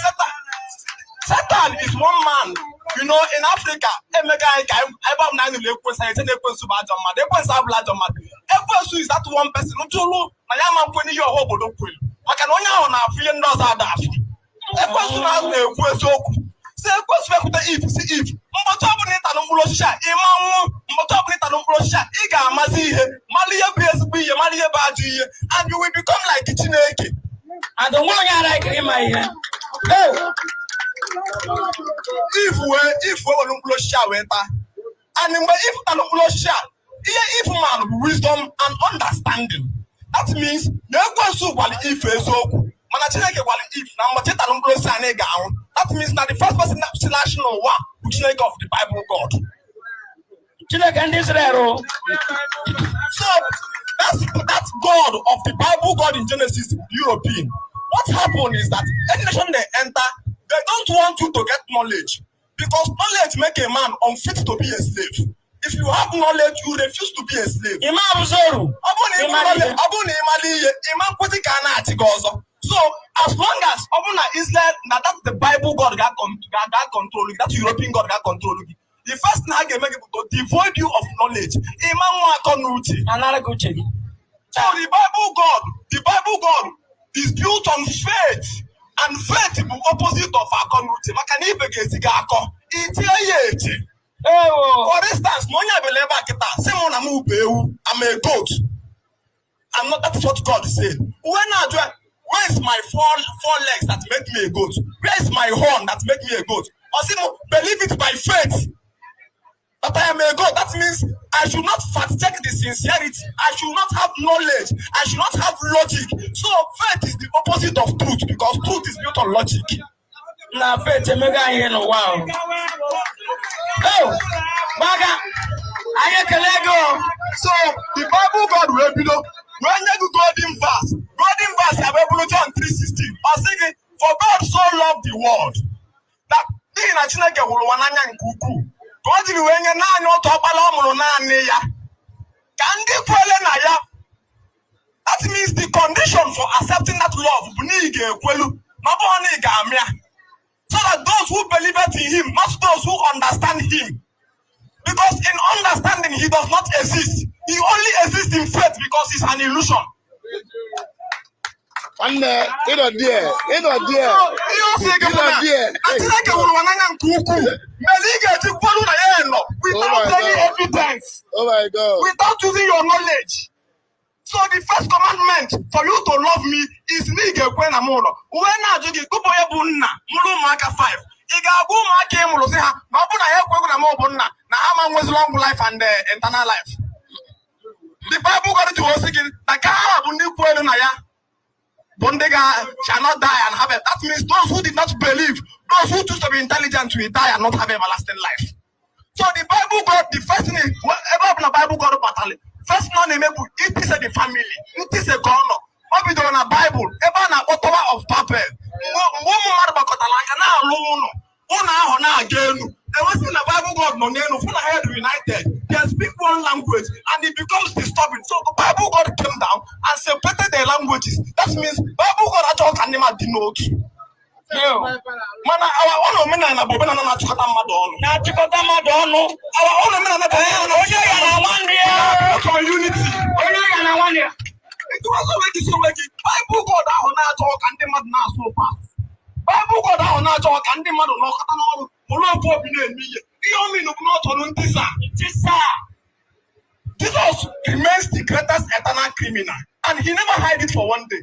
Satan is one man in Africa, emega anyị ka ebe ọ bụla anyị nụrụ ekwensu, anyị sị na ekwensu bụ ajọ mmadụ. Ekwensu abụla ajọ mmadụ. Ekwensu is that one person ntụrụ na ya ma nkwe n'ihe ọha obodo kwuru, maka na onye ahụ na-afụ ihe ndị ọzọ ada afụ. Ekwensu na-ekwu eziokwu. Si ekwensu ekwute Eve, si Eve, mbọchị ọbụla ịtalụ mkpụrụ osisi a, ịma nwụ. Mbọchị ọbụla ịtalụ mkpụrụ osisi a, ị ga-amazi ihe, mara ihe bụ ezigbo ihe, mara ihe bụ ajọ ihe, and you will become like Chineke. And onwe onye ara ikiri ịma ihe. Oh. Eve wee were mkpụrụ osisi a wee taa. And mgbe Eve tara mkpụrụ osisi a, ihe Eve man bụ wisdom and understanding. That means na ekwensu gwara Eve eziokwu, mana Chineke gwara Eve na mgbe tara mkpụrụ osisi a na ị ga-anwụ. That means na the first person si na-achị n'ụwa bụ Chineke of the Bible God. Chineke ndị Israel o. So that's that God of the Bible, God in Genesis, European. What happened is that any nation they enter, they don't want you to get knowledge, because knowledge make a man unfit to be a slave. If you have knowledge, you refuse to be a slave. Ịma abụzị oru. Ọ bụrụ na ị Ịmara ihe. Ọ bụrụ na ị mara ihe, ịma nkwesị ka a na-achị gị ọzọ. So as long as ọ bụrụ na Israel na that the Bible God ga control gị, that European God ga control gị, the first thing ha ga-eme gị bụ to devoid you of knowledge. Ịma nwa akọ na uche. Anara gị uche gị. So the Bible God is built on faith, and faith bụ opposite of akọ na uche, maka na ibe ga-ezi gị akọ itie ya eche. Ewo. For instance, na onye abịala ebe a kịta sị mụ na m bụ ewu, I'm a goat. I'm not. That is what God said. When I do, where is my four legs that make me a goat? Where is my horn that make me a goat? Ọ sị m, believe it by faith that I am a goat. That means I should not fact check the sincerity. I should not have knowledge. I should not have logic. So faith is the opposite of truth, because truth is built on logic. Na faith emego anyị n'ụwa o. Oh. Gbaga. Anyị ekele gị o. So the Bible God wee bido wee nye gị golden verse. Golden verse ya wee bụrụ John 3:16. Ọ sị gị, "For God so loved the world that," n'ihi na Chineke hụrụ ụwa n'anya nke ukwuu ka o jiri wee nye naanị otu ọkpara ọ mụrụ naanị ya. Ka ndị kwere na ya. That means the condition for accepting that love bụ na ị ga-ekwelu, na ọ bụghị na ị ga-amị ya. So that those who believe in him, not those who understand him. Because in understanding, he does not exist. He only exists in faith because he's an illusion. Nwanne, ịnọ there, ịnọ there. So, ihe o si gị bụ Ịnọ na there. na Chineke hụrụ ụwa n'anya nke ukwuu mere ị ga-eji kwelu na ya nọ without Oh my any God. evidence, Oh my God. without using your knowledge. So the first commandment for you to love me is na ị ga-ekwe na m ụlọ. Uwe na-ajụ gị, gụbụ onye bụ nna mụrụ ụmụaka 5. Ị ga-agwa ụmụaka ị mụrụ sị ha na ọ bụ na ha ekweghị na m bụ nna na ha ma nwezi long life and eternal life. The Bible gwara ji osi gị na ka ha bụ ndị kwelu na ya bụ ndị ga shall not die and have it. That means those who did not believe, those who choose to be intelligent will die and not have everlasting life. So the Bible God, the first thing is, well, ebe ọ bụla Bible God batara, first thing ọ na-eme bụ itise the family, ntise ka ọ nọ. O bidoro na Bible, ebe a na-akpọ Tower of Babel. Mgbe ụmụ mmadụ gbakọtara aka na-alụ ụlọ, ụlọ ahụ na-aga elu. Enwesị na Bible God nọ n'elu, fụ na ha dị united. They speak one language and it becomes disturbing. So the Bible God came down and separated their languages. That means Bible God achọghị ka ndị mmadụ dị n'otu. Mana our own omenala bụ omenala na-achịkọta mmadụ ọnụ. Na-achịkọta mmadụ ọnụ. Our own omenala bụ omenala Onye ya na nwanne ya. built on unity. Onye ya na nwanne ya. Ịtụkwasị onwe gị, si onwe gị, Bible God ahụ na-achọ ka ndị mmadụ na-asụ ụkwa asụsụ. Bible God ahụ na-achọ ka ndị mmadụ nọkọta n'ọrụ mụrụ ofu obi na-eme ihe. Ihe o mean bụ na ọ chọrọ ntisa. Ntisa. Jesus remains the greatest eternal criminal and he never hide it for one day.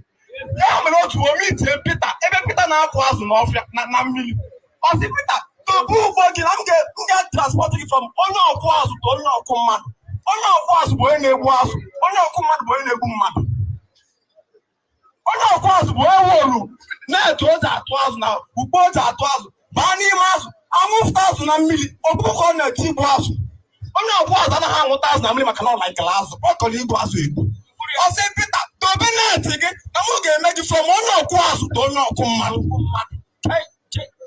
Ya mere otu ome itie Peter ebe Peter na-akụ azụ n'ọfịa na mmiri. Ọ sị Peter, dobe ụgbọ gị na m ga-transport gị from onye ọkụ azụ to onye ọkụ mmadụ. Onye ọkụ azụ bụ onye na-egbu azụ. Onye ọkụ mmadụ bụ onye na-egbu mmadụ. Onye ọkụ azụ bụ onye wolu na-etu o ji atụ azụ na ugbo o ji atụ azụ baa n'ime azụ anwụfụta azụ na mmiri ọbụkọ ọ na-eti igbu azụ. Onye ọkụ azụ anaghị anwụta azụ na mmiri maka na ọ laikere azụ, ọ kọrọ igbu azụ egbu. Ọ sị Pita, dobe net gị na mụ ga-eme gị from onye ọkụ azụ to onye ọkụ mmadụ.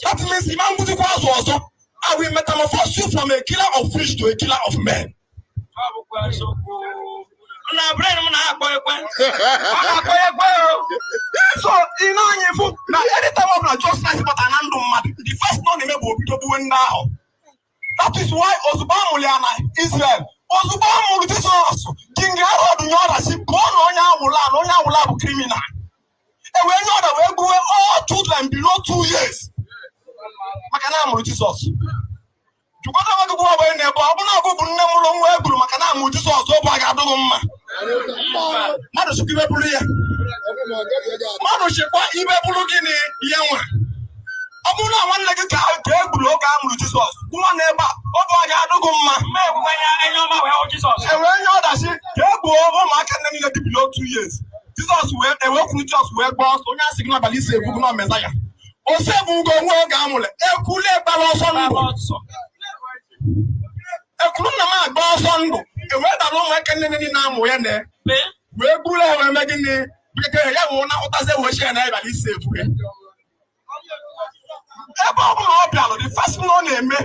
That means ịma mgbuzikwa azụ ọzọ. I will metamorphose you from a killer of fish to a killer of men. Ọ bụkwa eziokwu. Na brain m na-akpọ ekwe. Ọ na-akpọ ekwe o. So ị na-anya ifu na anytime ọ bụla Jesus Christ batara na ndụ mmadụ, the first thing ọ na-eme bụ obido gbuwe ndị ahụ. That is why ozugbo a mụrụ ya na Israel, ozugbo a mụrụ Jizọs, King Herod nye ọda si pụọ na onye awụla, na onye awụla bụ criminal. E wee nye ọda wee gbuwe all children below 2 years maka na a mụrụ Jizọs. Jụkọta onwe gị, gwa onwe na-ebe ọ bụ na ọgụ bụ nne mụrụ nwa e gburu maka na amụ Jizọs, ọ bụ a ga-adụghị mma. Mmadụ chịkwa ibe bụrụ ya, mmadụ chịkwa ibe bụrụ gịnị ihe nwa. Ọ bụrụ na nwanne gị ka e gburu oge a mụrụ Jizọs, nwa n'ebe a, ọ bụ a ga-adụghị mma. Mma ekwukwe ya enye ọma wee hụ Jizọs. E wee nye ọdachi ka e gbuo ụmụaka nne niile dị below 2 years. Jizọs wee ewekwuru Jizọs wee gbaa ọsọ. Onye asị gị n'abalị ise ebugo na Mezaya ose bụ ugo nwa oge amụrụ ekwule gbara ọsọ ndụ. Ekwuru nna m agba ọsọ ndụ, e wee dara ụmụaka nne niile na-amụ ya na wee buru ya wee mee gịnị? Bekee ya wụ na ụtazi wee chi ya na abalị ise ebu ya. Ebe ọ bụla ọ bịalụ, the first thing ọ na-eme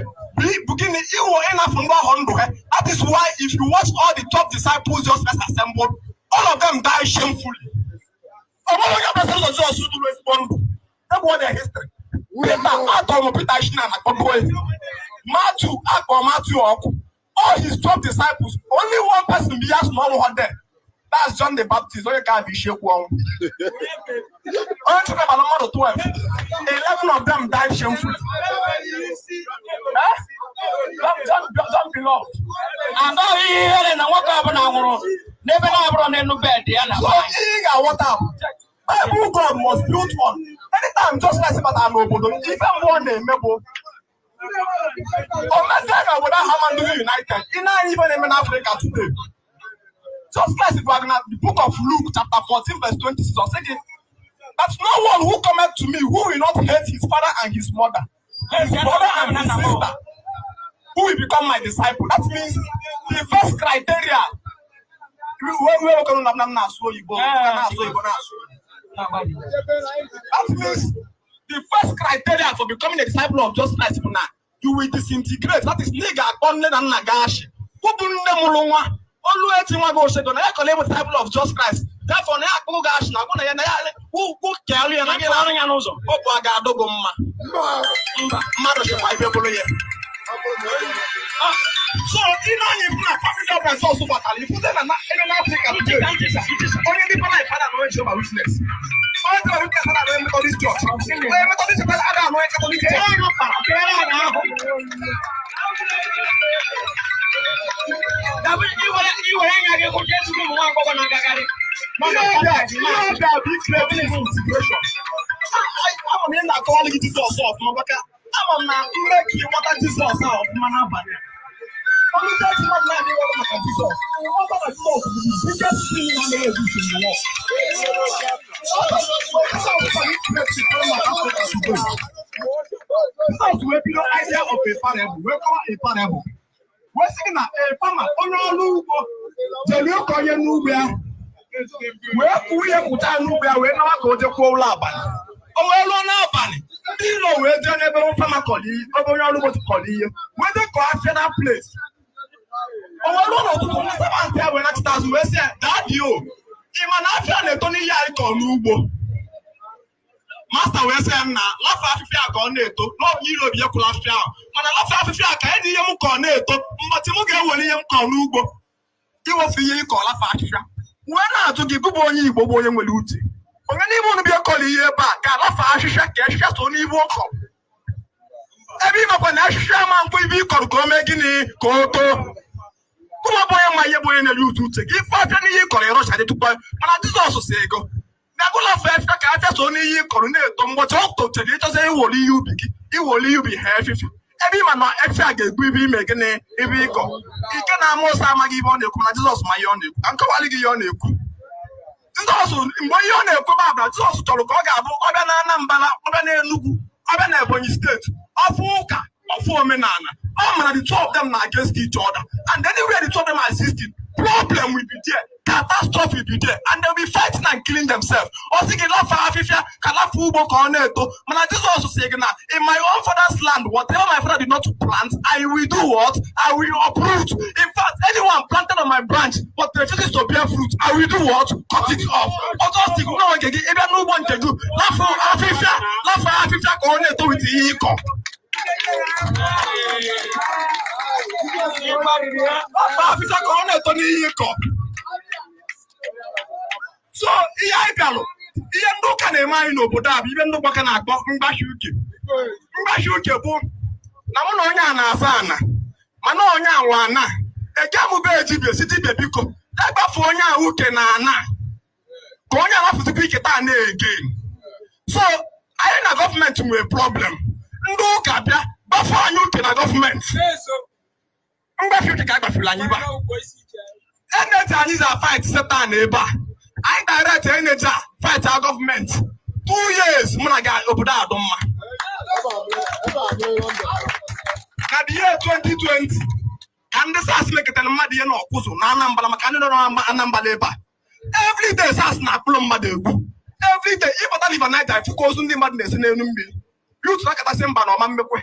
bụ gịnị? Iwo ịnafụ ndị ọhọ ndụ ha. That is why if you watch all the top disciples just first assembled, all of them die shamefully. Ọ bụrụ onye gbasara ụzọ Jizọs dụrụ ezigbo ndụ ebe ọ dị history. Peter atọrọ Peter shi na akpọgbuo ya. Matthew akpọ Matthew ọkụ. All his 12 disciples, only one person be ya sị na ọnwụ there. That's John the Baptist, onye ka bụ isi ekwu ọnwụ. Onye chịkọbara mmadụ 12, 11 of them died shamefully. Eh? John beloved. Adọghị ihe ihere na nwoke ọbụla nwụrụ n'ebe na-abụrọ n'elu bed ya na So ihe ị ga-aghọta bụ, Bible God was built on anytime Jesus Christ batara n'obodo, ife mbụ ọ na-eme bụ o mezie na obodo ahụ ama ndị united. Ị na-anya ife na-eme n'Africa today. Jesus Christ gwara na the book of Luke chapter 14 verse 26, ọ sị gị that no one who cometh to me who will not hate his father and his mother, his brother and his sister, who will become my disciple. That means the first criteria we we na na-asụ oyibo, na-asụ oyibo, na-asụ. That means the first criteria for becoming a disciple of Jesus Christ bụ na you will disintegrate. That is, na ị ga-akpọ nne na nna gị ashị. Kwụbụ nne mụrụ nwa. Olu echi nwa gị osego na ya kọrọ ịbụ disciple of Jesus Christ. Therefore, na ya akpụgo gị ashị na agwụ na ya na ya ugwu kealụ ya na gị na ọrụ ya n'ụzọ. Ọ bụ a ga-adụ gị mma. Mba, mmadụ chịkwa ibe bụrụ ya. So ị na-anya ifu na family of Jizọs batara ifu na na ebe na Afrịka today, onye ndị Life ada na onye Jehovah Witness. Onye Jehovah Witness ada na onye Methodist Church. Onye Methodist Church ada na onye Catholic Church. Iwere anya gị hụ Jesu ụmụ nwa agbọghọ na-agagharị. Ihe ọbịa bụ creative integration. Ama m ihe na-akọwalụ gị Jizọs ọfụma maka ama m na mme ka ịghọta Jizọs a ọfụma n'abalị a. Ọnụ chọọchị mmadụ na-adịghị ọrụ maka Jizọs. Nghọta na Jizọs bụ the biggest thing na-anaghị exist in the world. Jizọs wee bido idea of a parable, wee kọwa a parable. Wee sị gị na a farmer, onye ọrụ ugbo, jere ịkọ ihe n'ugbo ya, wee kwuo ihe pụta n'ugbo ya, wee nawa ka o jekwuo ụlọ abalị. O wee lụọ n'abalị, ndị iro wee jee n'ebe farmer kọrọ ihe, ebe onye ọrụ ugbo kọrọ ihe, wee jee kọọ afịa that place. O wee lụọ n'ụtụtụ, ndị servant ya wee nachite azụ wee sị ya, "Daddy o, ị ma na afịa na-eto n'ihe anyị kọrọ n'ugbo?" Master wee sị ya, "Nna, lafe afịfịa ka ọ na-eto n'ọbụ iro obi ekwula afịfịa ahụ, mana lafe afịfịa ka ya na ihe m kọrọ na-eto mgbatị m ga-ewere ihe m kọrọ n'ugbo." Iwefu ihe ịkọ lafe afịfịa wee na-ajụ gị, gụbụ onye Igbo bụ onye nwere uche, onye n'ime unu bịa kọrọ ihe ebe a ga-alafe ahịhịa ka ahịhịa so n'ibe ụkọ, ebe ịmakwa na ahịhịa ama nkwụ ibe ịkọrọ ka o mee gịnị, ka o too? Gụwa bụ onye ma ihe, bụ onye na-eri uche uche gị, ife afịa n'ihe ịkọrọ ịrọcha dị tupu. Mana Jizọs si ego na agụlafe afịa ka afịa so n'ihe ịkọrọ na-eto, mgbọchị ọ totere ịchọzi iwere ihe ubi gị, iwere ihe ubi ha efifia, ebe ịma na efifia ga-egbu ibe ime gịnị, ibe ịkọ. Ike na-ama ụsọ amaghị ibe ọ na-ekwu, mana Jizọs ma ihe ọ na-ekwu. Ka nkọwalị gị ihe ọ na-ekwu. Jizọs, mgbe ihe ọ na-ekwu bụ abra, Jizọs chọrọ ka ọ ga-abụ ọbịa na Anambra, ọbịa na Enugu, ọbịa na Ebonyi Steeti, ọfụ ụka, ọfụ omenala. Ọ mara the two of them na against each other, and anywhere the two of them are existing, problem will be there, catastrophe will be there, and they will be fighting and killing themselves. Ọ sị gị lafe afịfịa ka lafe ugbo ka ọ na-eto, mana Jizọs sị gị na in my own father's land, whatever my father did not plant, I will do what? I will uproot. In fact, anyone planted on my branch but refuses to bear fruit, I will do what? Cut it off. Ọzọ sị gị na nke gị ịbịa n'ugbo nke gị, lafe afịfịa, lafe afịfịa ka ọ na-eto with ihe ịkọ. Lafe afịfịa ka ọ na-eto n'ihe ịkọ. So ihe anyị bịalụ, ihe ndị ụka na-eme anyị n'obodo a bụ ihe ndị ụka na-akpọ mgbashi uke. Mgbashi uke bụ na mụ na onye a na-asa ana, mana onye a nwe ana eke amụba ejibie si dibia biko egbafe onye a uke na ana ka onye alafụzikwa ike taa na-ege. So anyị na gọọmenti nwere problem. Ndị ụka bịa gbafe anyị uke na gọọmenti. Mgbafe uke ka a gbafere anyị ebe a. Energy anyị za fight Satan ebe a, anyị direct energy a fight our gọọmenti. 2 years mụ na gị, obodo a dụ mma. Na the year 2020 ka ndị SARS mekọtara mmadụ ihe na ọkụzụ na Anambra, maka ndị nọ na Anambra ebe a, everyday SARS na-akpụrụ mmadụ egwu everyday. Ịbata River Niger, ịfụkọ ozu ndị mmadụ na-esi n'elu mmiri. Youth na-akatasị mba na ọma mmekwe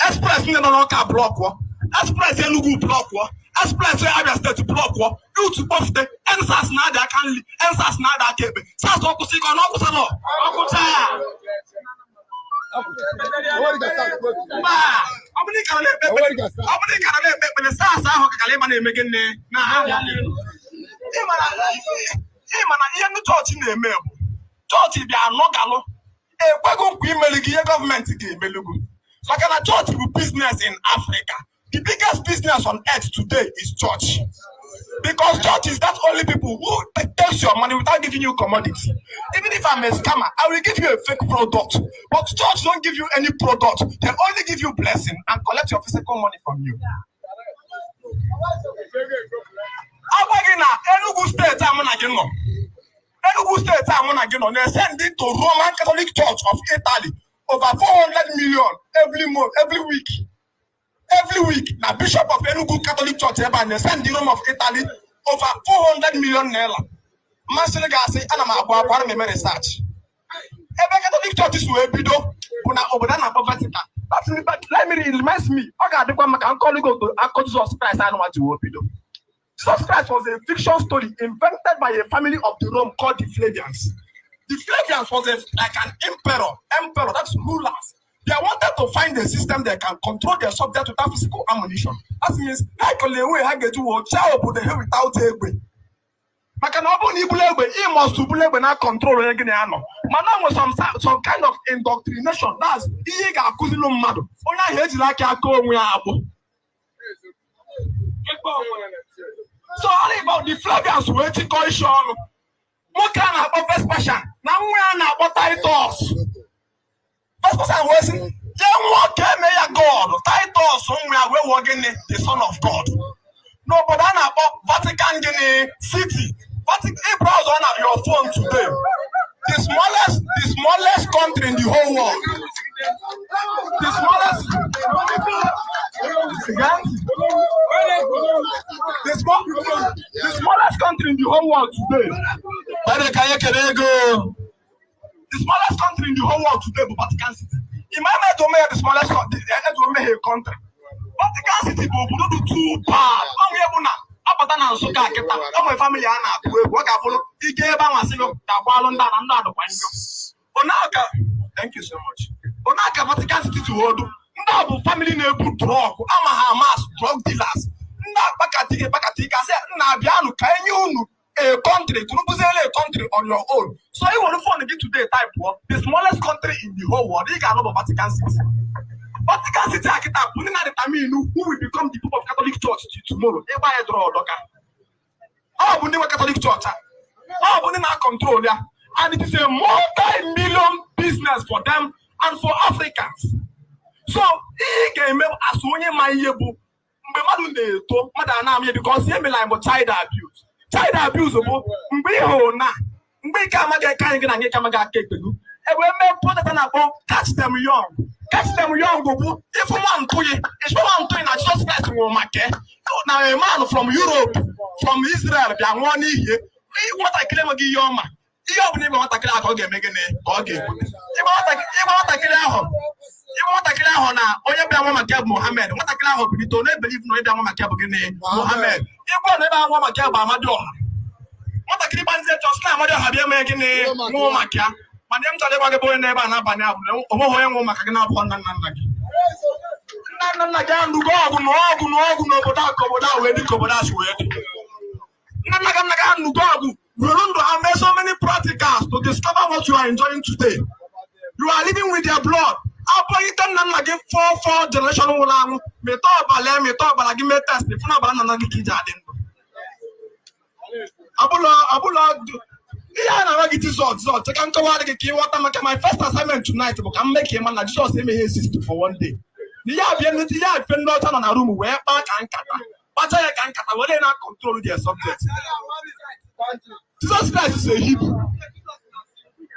express, ndị nọ n'Ọka blockụọ express, Enugu blockụọ express, Abia Steeti blockụọ. Youth kpọfute EndSARS na-adị aka nri, EndSARS na-adị aka ekpe. SARS ọkwụsị ka ọ na ọkwụsịlọ ọkwụcha. Mba, ọ bụrụ ịkara na-ekpe ekpere, ọ bụrụ ịkara na-ekpe ekpere, SARS ahụ ka kara ịma na-eme gịnị na ịma na ihe ndị chọọchị na-eme bụ chọọchị bịa anọgalụ ekweghị nkwa imeli gị ihe gọọmenti ga-emelu gị, maka na chọọchị bụ business in Africa. The biggest business on earth today is church, because church is that only people who takes your money without giving you commodity. Even if I'm a scammer, I will give you a fake product, but church don't give you any product. They only give you blessing and collect your physical money from you. Agwa gị na Enugu Steeti a mụ na gị nọ, Enugu Steeti a mụ na gị nọ na-esend to Roman Catholic Church of Italy over 400 million every month, every week, every week. Na Bishop of Enugu Catholic Church ebe a na-esend Rome of Italy over 400 million naira. Mmasịrị ga-asị ana m agba akwụkwọ, ana m eme research. Ebe Catholic Church si wee bido bụ na obodo a na-akpọ Vatican. Let me, it reminds me, ọ ga-adịkwa maka nkọlụ gị otu akọ Jizọs Kraịst anụnwa ji wee bido. Jesus Christ was a fiction story invented by a family of the Rome called the Flavians. The Flavians was like an emperor, that's rulers. They wanted to find a system that can control their subject without physical ammunition. That means ha kọrọ ewe ha ga-eji wee chịa obodo ha without egbe. Maka na ọ bụrụ na ibulu egbe, ị must bulu egbe na control onye gị na ya nọ. Mana o nwere some kind of indoctrination, that's ihe ị ga-akụzilu mmadụ. Onye ahụ ejiri aka onwe ya agbụ. So all about the Flavians wee chịkọọ isi ọnụ. Nwoke a na-akpọ Vespasian na nwa ya na-akpọ Titus. Vespasian wee sị, ya nwoke eme ya God, Titus nwa ya wee wụọ gịnị? The son of God. N'obodo a na-akpọ Vatican gịnị? City. Vatican, ị browse on your phone today. The smallest country in the whole world. The smallest. The smallest country in the whole world today. Ọ dị ka anyị kere ego. The smallest country in the whole world today bụ Vatican City. Ị ma eme eji ome ya the smallest eji ome ha country. Vatican City bụ obodo dị too bad. Ọ nwere bụ na abata na Nsụka kịta, o nwere family a na-atụ egwu, ọ ga-abụrụ ike ebe ahụ asị gị ga-agbalụ ndị a na ndị adụkwa njọ. Onaka, thank you so much. Onaka Vatican City ji odu. Ndị a bụ family na-ebu drug, ama ha ama as drug dealers. Ndị akpakata ike kpakata ike asị nna abịanụ ka enye unu a country, kunu buziele a country on your own. So ị were phone gị today type pụọ the smallest country in the whole world, ị ga-anụ bụ Vatican City. Vatican City a kịta bụ ndị na-determine who will become the Pope of Catholic Church tomorrow. Ịgba ya dọrọ ọdọka. Ọ bụ ndị nwe Catholic Church a. Ọ bụ ndị na-control ya. And it is a multi-million business for them and for Africans. So ihe ị ga-eme asụ onye ma ihe bụ mgbe mmadụ na-eto, mmadụ a na-ama ihe, because ihe mere anyị bụ child abuse. Child abuse bụ mgbe ị hụrụ na mgbe ike amaghị aka anyị gị na nke amaghị aka ekpe gị, ewee mee project a na-akpọ Catch Them Young. Catch Them Young bụ ịfụ nwa ntụghị, ịfụ nwa ntụghị na Jesus Christ nwụrụ maka na a man from Europe, from Israel bịa nwụọ n'ihi nwatakịrị enweghị ihe ọma. Ihe ọ bụla ịgwa nwatakịrị ahụ ka ọ ga-eme gịnị ka ọ ga-ekwu. Ịgwa nwatakịrị ahụ na onye bịa nwa maka bụ Mohammed, nwatakịrị ahụ bilite ọ na-ebelieve na onye bịa nwa maka bụ gịnị? Mohammed. Ịgwa na ebe nwa maka bụ Amadioha, nwatakịrị gbanzie chọs na Amadioha bịa mee gịnị? Nwụọ maka ya. Mana m chọrọ ịgwa gị bụ onye n'ebe a n'abalị a bụ na onweghị onye nwụrụ maka gị na-abụọ nna nna nna gị. Nna nna nna gị anụgo ọgụ na ọgụ na ọgụ n'obodo a ka obodo a wee dị ka obodo a si wee dị. Nna nna gị nna gị anụgo ọgụ were ndụ ha mee so many practicals to discover what you are enjoying today. You are living with their blood. Abụghị nna nna gị four generation nwụrụ anwụ, mịta ọbara ya, mịta ọbara gị, mee test fụ na ọbara nna nna gị ka iji adị ndụ. Ọbụla ihe a na-agwa gị Jizọs, Jizọs cheka nkọwa gị ka ịghọta, maka my first assignment tonight bụ ka m mee ka ị ma na Jizọs emeghị exist for one day. Na ihe abịa ndị ihe abịa ndị ọcha nọ na room wee kpaa ka nkata, kpacha ya ka nkata were na control their subject. Jesus Christ is a Hebrew.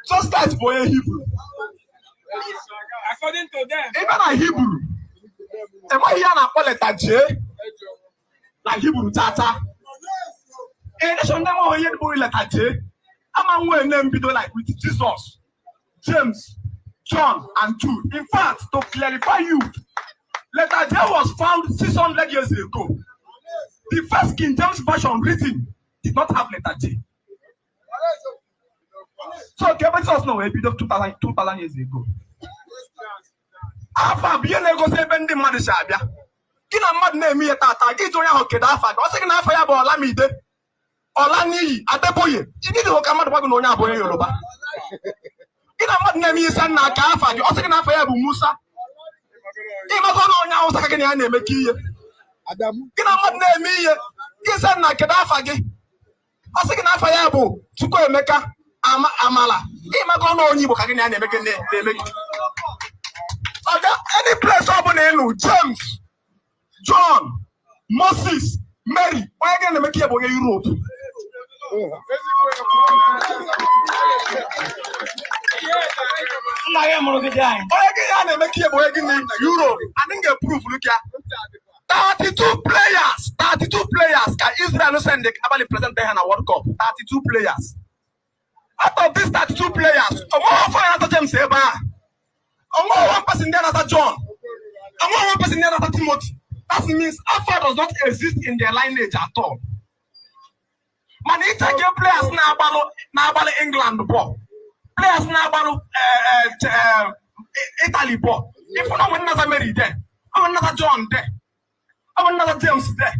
Jesus Christ bụ onye Hebrew. According to them. Ebe na Hebrew, enweghị ihe a na-akpọ letter J na Hebrew tata. Nation ndị enweghị ihe bụ letter J ama nwe name bido like with Jesus, James, John and Jude. In fact, to clarify you, letter J was found 600 years ago. The first King James Version written did not have letter J. So ka ebe Jizọs nọ wee bido 2000 years ago? Afa bụ ihe na-egosi ebe ndị mmadụ si abịa. Gị na mmadụ na-eme ihe tata, gị jụ onye ahụ kedu afa gị, ọ sị gị na afa ya bụ Olamide, Ọlaniyi, Adeboye. Ịdị ka mmadụ gwa gị na onye abụ onye Yoruba. Gị na mmadụ na-eme ihe sị nna ka afa gị, ọ sị gị na afa ya bụ Musa, ịmakọ na onye Awụsa ka gị na ya na-emekọ ihe. Adamu. Gị na mmadụ na-eme ihe, gị sị nna kedu afa gị, ọ sị gị na afa ya bụ Chukwuemeka Amala, ịmakọ na onye Igbo ka gị na ya na-eme gị na-eme gị. Ọga, any place ọ bụla ị nụ James, John, Moses, Mary, onye gị na-eme ka ihe bụ onye Europe. Nna gị mụrụ gị dị anyị. Onye gị ya na-eme ka ihe bụ onye gị na Europe. Anyị ga-eprove ya. 32 players, 32 players ka Israel send abalị present ha na World Cup. 32 players. Out of these 32 players, onweghị ofe onye na-ata James ebe a, onweghị one person ndị na-ata John, onweghị one person ndị na-ata Timothy. That means Alpha does not exist in their lineage at all. Mana icheke players na-agbalụ England bọọlụ, players na-agbalụ Italy bọọlụ, ifu na onwe nnaza Mary there, onwe nnaza John there, onwe nnaza James there.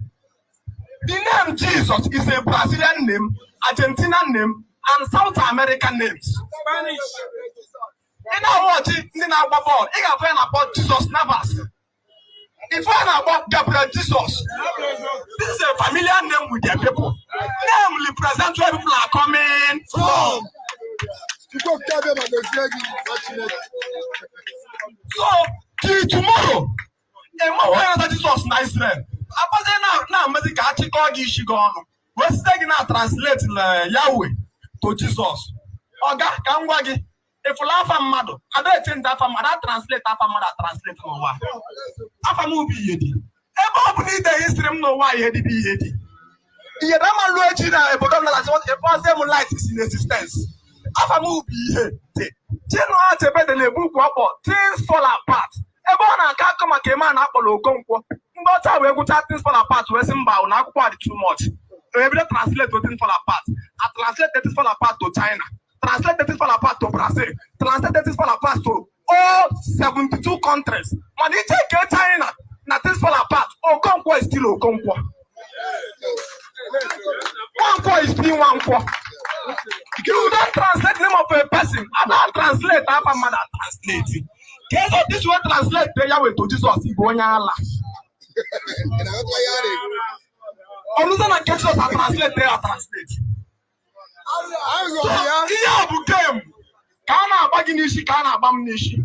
The name Jesus is a Brazilian name, Argentinian name, and South American names. Ị na-awọchi ndị na-agba bọọlụ, ị ga-afụ ya na-akpọ Jesus Navas. Ife a na-akpọ Gabriel Jesus. This is a familiar name with their people. Name represent where people are coming from. Chukwu Okike Abịama gozie gị, nwa Chineke. So till tomorrow, enweghị onye na-aza Jizọs na Israel. Akpazie na-amazi ka a chịkọọ gị isi gị ọnụ wee site gị na translate na Yahweh to Jesus. Ọga, ka m gwa gị, ịfụla afa mmadụ ada echange afa mmadụ, a translate afa mmadụ, a translate n'ụwa. Afa m bụ Ihedi. Ebe ọ bụ na ide history m n'ụwa, Ihedi bụ Ihedi. Ihe na ama lụọ echi na obodo m na ebe m light is in existence. Afa m bụ ihe dị. Chinua Achebe dị na book ọkpọ Things Fall Apart, ebe ọ na-akọ akọ maka eme a na-akpọrọ Okonkwo. Ndị ọcha wee gụchaa Things Fall Apart wee sị mba, na akwụkwọ a dị too much. Wee bido translate to Things Fall Apart. A translate Things Fall Apart to China, translate Things Fall Apart to Brazil, translate Things Fall Apart to all 72 countries. Mana iche ke China na Things Fall Apart, Okonkwo is still Okonkwo. Nwankwo is still Nwankwo. You don't translate the name of a person. I don't translate afa mmadụ, a translate. Ka ego this way translate the Yahweh to Jesus, Igbo onye ala. Ị na-aghọta ihe a na-ekwu? Ọlụzọ na nke Jesus, a translate ya, translate. Aghụghọ ya. Ihe a bụ game ka a na-agba gị n'isi, ka a na-agba m n'isi.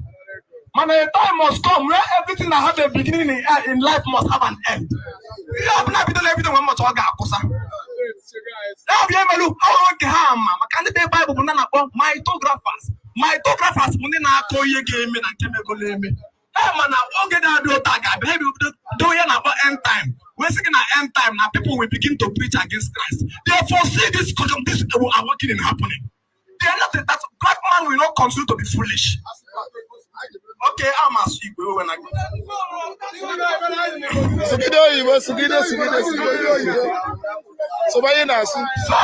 Mana a time must come where everything that have a beginning in life must have an end. Ihe ọ bụla bidola ebido nwere mmụta ọ ga-akwụsa. Ya bụ ihe mere ọrụ nke ha ama maka ndị dị Baịbụl bụ ndị na-akpọ mythographers. Mythographers bụ ndị na-akọ ihe ga-eme na nke megolo eme. Ha ma na oge na-adị ụtọ a ga-abịa, ha ebido do ihe na-akpọ end time, wee sị gị na end time na people will begin to preach against Christ. They foresee this this awakening happening. They are not that black man will not continue to be foolish. Okay, I'm asụ Igbo ewe na gị. Sụgide oyibo, sụgide, sụgide, sụgide oyibo. Sụba ihe na-asụ. So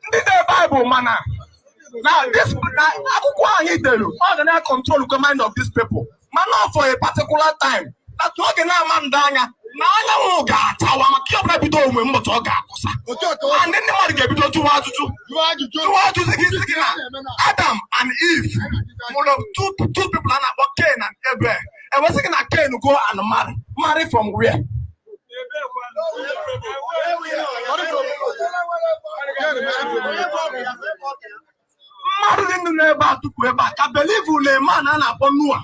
ndị de Baịbụl mana na this na akwụkwọ anyị delu, ọ ga na control the mind of these people, mana for a particular time that oge na-ama ndo anya na anyanwụ ga-achawa, maka ihe ọbụla bido onwe mbọchị ọ ga-akwụsa. Otu a ka ọ And ndị mmadụ ga-ebido jụwa ajụjụ. Jụọ ajụjụ. Jụwa ajụjụ gị, sị gị na Adam and Eve mụrụ two people a na-akpọ Cain and Abel. Ewesị gị na Cain go and marry. Marry from where? Marry from Cain, marry from Mmadụ dị ndụ n'ebe a tupu ebe a ka believe na man a na-akpọ Noah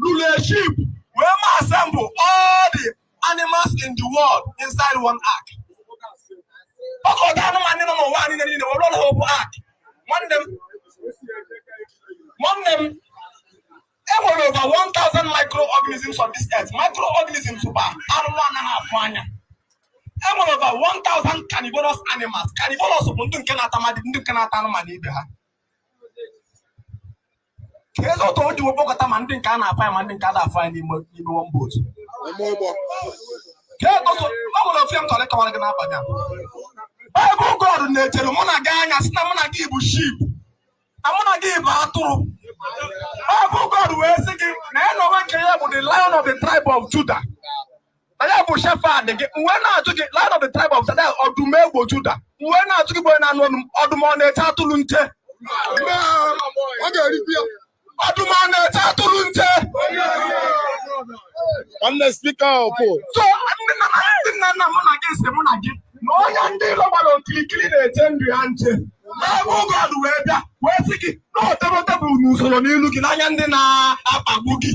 lụrụ a ship wee ma assemble all the animals in the world inside one ark. Ọkọta anụmanụ nọ n'ụwa niile niile were ụlọ ha okwu ark. Nwanne m, nwanne m, e nwere over 1000 microorganisms on this earth. Microorganisms bụ arụrụ anaghị afụ anya. E nwere over 1000 carnivorous animals. Carnivorous bụ ndị nke na-ata mmadụ, ndị nke na-ata anụmanụ ibe ha. Ka eze otu o ji wee kpọkọta ma ndị nke a na-afụ anya ma ndị nke a na-afụ anya n'ime one boat? Ime ụgbọ. Ka egoso ọ nwere ofe m chọrọ ịkọwara gị n'abalị a. Bible God na-echere mụ na gị anya, sị na mụ na gị bụ sheep, na mụ na gị bụ atụrụ. Bible God wee sị gị na ya na onwe nke ya bụ the Lion of the tribe of Judah, na ya bụ shepherd gị. M wee na-ajụ gị, Lion of the tribe of Judah, ọdụm egbo Judah, m wee na-ajụ gị bụ onye na-anụ ọnụ m, ọdụm ọ na-eche atụrụ nche? Mgbe ọ ga-erikwu ya. Ọdụm ọ na-eche atụrụ nche? Nwanne, speaker ọpụ. So ndị nna nna mụ na gị si mụ na gị na onye ndị ilo gbara okirikiri na-eche ndụ ya nche. Ebe God wee bịa wee sị gị na o debe tebụl n'usoro n'ilu gị n'anya ndị na-akpagbu gị.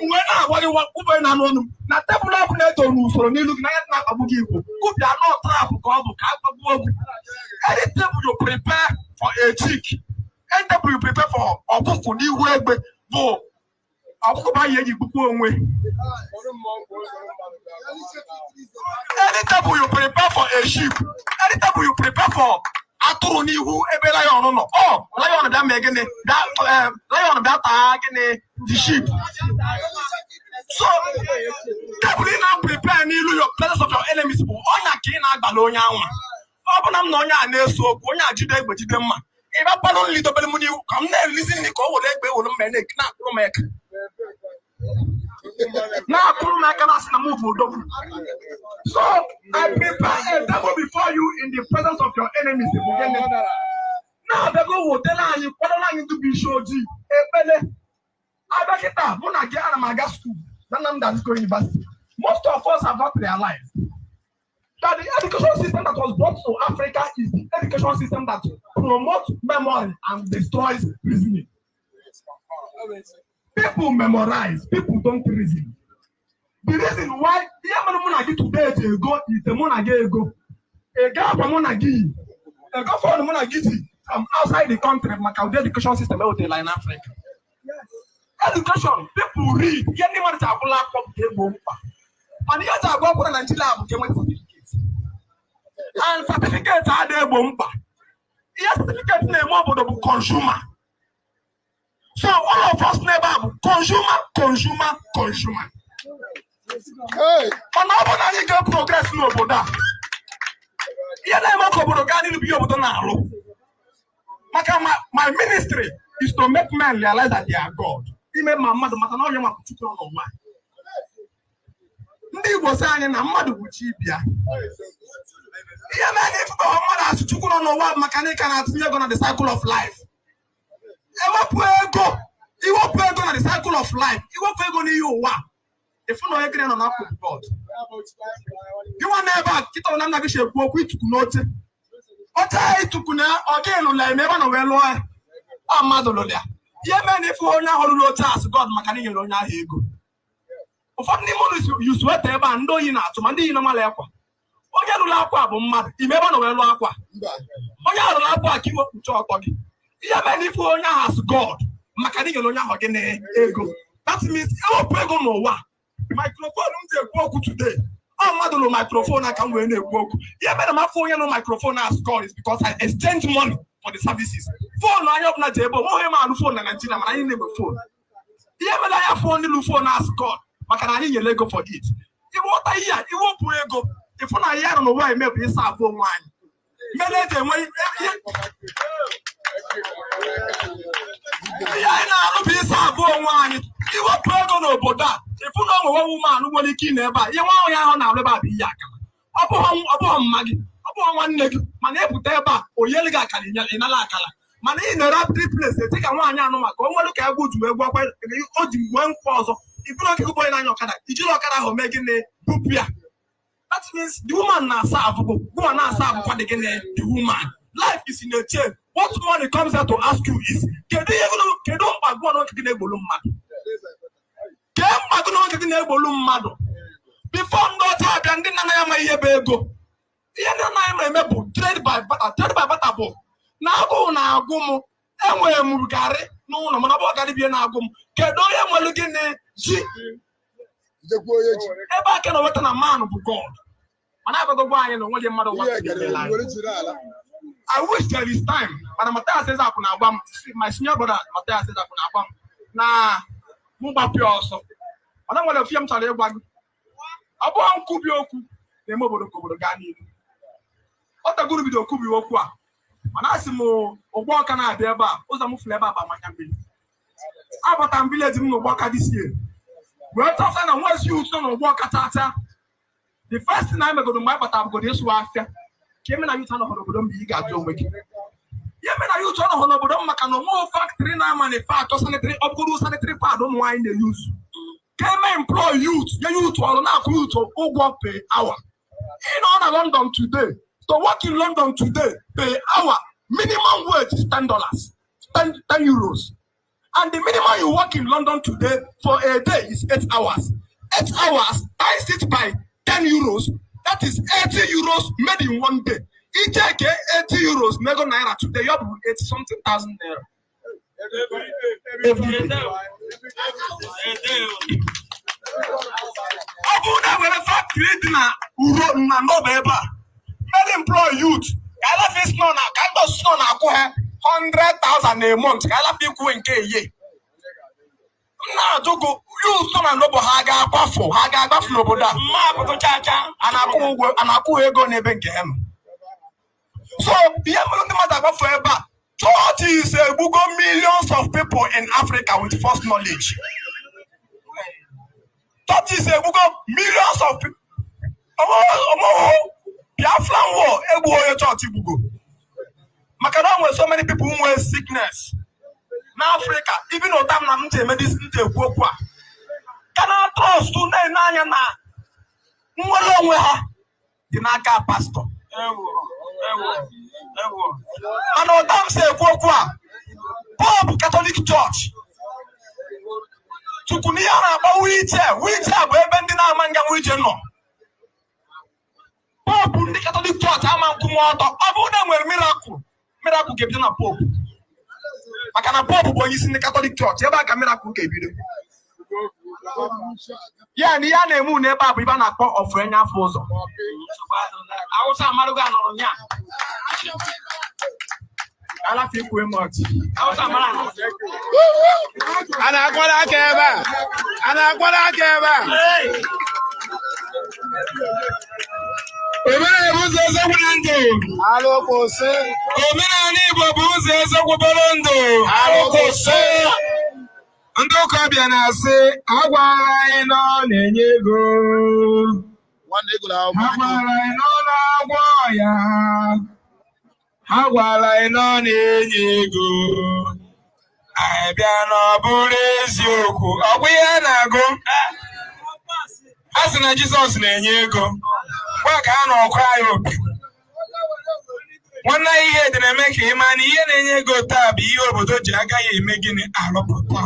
Wee na-agwa gị ụbọchị na-anụ ọnụ m na tebụl ọ bụla edo n'usoro n'ilu gị n'anya ndị na-akpagbu gị bụ kụbịa nọ trap ka ọ bụ ka akpagbuo gị. Any table you prepare for a chick, any table you prepare for ọkụkọ n'ihu egbe bụ ọkụkọ bụ anyị eji gbukwa onwe. Any table you prepare for a sheep, any table you prepare for atụrụ n'ihu ebe lion nọ, ọ lion bịa mee gịnị? Bịa, lion bịa taa gịnị? The sheep. So tebụl ị na-prepare n'ilu your presence of your enemies bụ ọnya ka ị na-agbala onye anwa. Ọ bụ na m na onye a na-eso okwu, onye a jide egbe, jide mma, ịbakwanụ nri dobere m n'ihu ka m na-erizi nri, ka o were egbe, were mma na-akpụrụ m aka, na-akpụrụ m aka, na-asị na m bụ odogwu. So I prepare a table before you in the presence of your enemies. Bụ gịnị na-abịago wetara anyị, kwadoro anyị ndị bụ isi ojii ekpele abịa kịta. Mụ na gị, ana m aga school na Nnamdi Azikiwe University. Most of us have not realized that the education system that was brought to Africa is the education system that promotes memory and destroys reasoning. People memorize, people don't reason. The reason why ihe mere mụ na gị today ji ego ite, mụ na gị ego ego akwa, mụ na gị yi ego phone, mụ na gị ji from outside the country, maka ụdị education system ewetara in Africa. Education, people read. Ihe ndị mmadụ ji agụla akwụkwọ bụ ka egbo mkpa, mana ihe eji agụ akwụkwọ na Nigeria bụ ka enweta certificate, and certificate adịghị egbo mkpa. Ihe certificate na-eme obodo bụ consumer. So all of us n'ebe a bụ consumer, consumer, consumer. Hey! Mana ọ bụrụ na anyị ga-progress n'obodo a, ihe na-eme ka obodo gaa n'ihu bụ ihe obodo na-alụ, maka my ministry is to make men realize that they are God. Ime ma mmadụ mata na onye nwa bụ Chukwu nọ n'ụwa. Ndị Igbo sị anyị na mmadụ bụ chi bịa. Ihe mere na ifụkọ mmadụ asụ Chukwu nọ n'ụwa bụ maka na ị ka na-atụnye ego na the cycle of life. Ewepụ ego, iwepụ ego na the cycle of life, iwepụ ego n'ihe ụwa, ịfụ na onye gịnị nọ n'akụkụ God gị nwa n'ebe a kịta na nna gị si ekwu okwu ituku n'oche oche a, ituku na ọ gị lụrụ ya eme ebe na wee lụọ ya, ọ mmadụ lụrụ ya. Ihe mere na ịfụ onye ahụ lụrụ oche asụ God, maka na inyere onye ahụ ego. Ụfọdụ n'ime ụlọ yi sweater ebe a, ndị oyi na-atụ, ma ndị yi normal akwa. Onye lụrụ akwa bụ mmadụ ime ebe na wee lụọ akwa. Mba. Onye ahụ lụrụ akwa ka iwe kpuchi ọtọ gị. Ihe mere na ịfụ onye ahụ asụ God, maka na inyere onye ahụ gị na ego. That means ewepụ ego n'ụwa, microphone m ji ekwu okwu today, ọ mmadụ lụrụ microphone aka m wee na-ekwu okwu. Ihe mere m afọ onye nụ microphone as God is because I exchange money for the services. Phone anyị ọbụla ji ebe onweghị m alụ phone na Nigeria, mana anyị na-enwe phone. Ihe mere anyị afọ ndị lụ phone as God, maka na anyị nyere ego for it. Ịghọta ihe a, iwepụ ego, ịfụ na ihe nọ n'ụwa eme bụ ịsa abụ onwe anyị mere eji enwe ihe anyị na-alụ bụ ịsa abụ onwe anyị. Iwepụ ego n'obodo a, ịfụ na onwe woman nwere ike ị na ebe a, ihe nwa onye ahụ na-alụ ebe a bụ ihe akara. Ọ bụghị mma gị, ọ bụghị nwanne gị, mana ịpụta ebe a, o nyere gị akara, ịnala akara. Mana ị na-ere place eti ka nwaanyị anụ maka o nwere ka egwu ji wee gwa o ji nwee nkwa ọzọ. Iburu oge gị n'anya ọkada, ijiri ọkada ahụ mee gịnị? Bupụ ya. That means the woman na-asa abụbụ woman na-asa abụkwa dị gịnị? The woman life is in a chain. What money comes out to ask you is, kedu ihe kedu mkpa gụọ n'oge gị na-egbolu mmadụ? Kee mkpa gị n'oge gị na-egbolu mmadụ? Before ndị ọcha abịa, ndị nna nna ya amaghị ihe bụ ego. Ihe ndị nna anyị na-eme bụ trade by barter. Trade by barter bụ na agụụ na-agụ m, enwere m garị n'ụlọ, mana ọ bụ garị bie na-agụ m. Kedu onye nwere gịnị? Ji. Jekwa onye ji. Ebe aka na weta na man bụ God, mana abịagogbo anyị na onweghị mmadụ ụwa Ihe gara anyị. were jiri ala. I wish there is time, mana Matthias Ezeaku na-agba m, my senior brother Matthias Ezeaku na-agba m na mụ gbapụ ya ọsọ, mana nwere ofe m chọrọ ịgwa gị. Ọ bụghị nkwubi okwu na-eme obodo ka obodo gaa n'ihu. Ọ tagoro bido kwubi okwu a, mana asị m ụgbọ ọka na-abịa ebe a, ụzọ m fụrụ ebe a bụ amanya mmiri. Abata m village m n'ụgbọ ọka this year, wee chọpụta na nwezi ụtọ na ụgbọ ọka tata. The first thing anyị megodo mgbe anyị batara bụgodo ịsụ afịa ka eme na youth anọghị n'obodo m. Bụ ị ga-ajụ onwe gị ihe mere na youth anọghị n'obodo m, maka na onweghị factory na-manufacture sanitary, ọ bụrụ sanitary pad ụmụ nwaanyị na-eyuzu, ka eme employ youth, nye youth ọrụ, na-akwụ youth ụgwọ per hour. Ị nọ na London today, to work in London today per hour, minimum wage is $10, 10 euros, and the minimum you work in London today for a day is 8 hours. 8 hours times it by €10, that is €80 made in one day. Icheke €80 nego naira today, ya bụ 80 something thousand naira every day. Ọ bụrụ na enwere factory dị na uro na nọba ebe a many employ youth, ka alafe nọ na ka ndị ọsụsụ nọ na-akwụ ha 100,000 a month, ka alafe ikwu nke eye m na-ajụ gụ, youth nọ na nọbụ ha ga-agbafu, ha ga-agbafu n'obodo a. Mma apụtụ chacha, a na-akwụ ụgwọ, a na-akwụ ha ego n'ebe nke ha nọ. So ihe mere ndị mmadụ agbafu ebe a, churches egbugo millions of people in Africa with false knowledge. Churches egbugo millions of people. Ọmụhụ Biafran war egbughị onye chọọchị gbugo, maka na o nwere so many people nwee sickness n'Africa. Even ụta m na m ji eme this, m ji ekwu okwu a, ka na trust na-ene anya na nnwere onwe ha dị n'aka pastọ. Ewo, ewo, ewo. Mana ụta m si ekwu okwu a, Pope Catholic Church tukwu na ihe a na-akpọ wheelchair. Wheelchair bụ ebe ndị na-ama nga wheelchair nọ. Pope ndị Catholic Church ama nkwụnwe ọtọ. Ọ bụrụ na enwere miracle, miracle ga-ebido na Pope, maka na Pope bụ onye isi ndị Catholic Church. Ebe a ka miracle ga-ebido. Ya na ihe a na-eme unu ebe a bụ ibe a na-akpọ ọfụenye afọ ụzọ. Awụsa amarugo anọrọ nya. Alafi ikwu much. Awụsa amara anọrọ. A na-akwado aka ebe a. A na-akwado aka ebe a. Omenala bụ ụzọ eziokwu na ndụ. Alụ kwụsị. Omenala Igbo bụ ụzọ eziokwu bụrụ ndụ. Alụ kwụsị. Ndị ụka ọbịa na-asị agwala anyị na ọ na-enye ego. Nwanne ego na akwụkwọ. Ha gwara anyị na ọ na-agwọ ọya. Ha gwara anyị na ọ na-enye ego. Anyị bịa na ọ bụrụ eziokwu. Ọ bụ ihe a na-agụ. Ha sị na Jizọs na-enye ego. Mgbe a ka ha na ọkụ anyị opi. Nwanne anyị, ihe dị na-eme ka ị maa na ihe na-enye ego taa bụ ihe obodo ji agaghị eme gịnị arụpụta.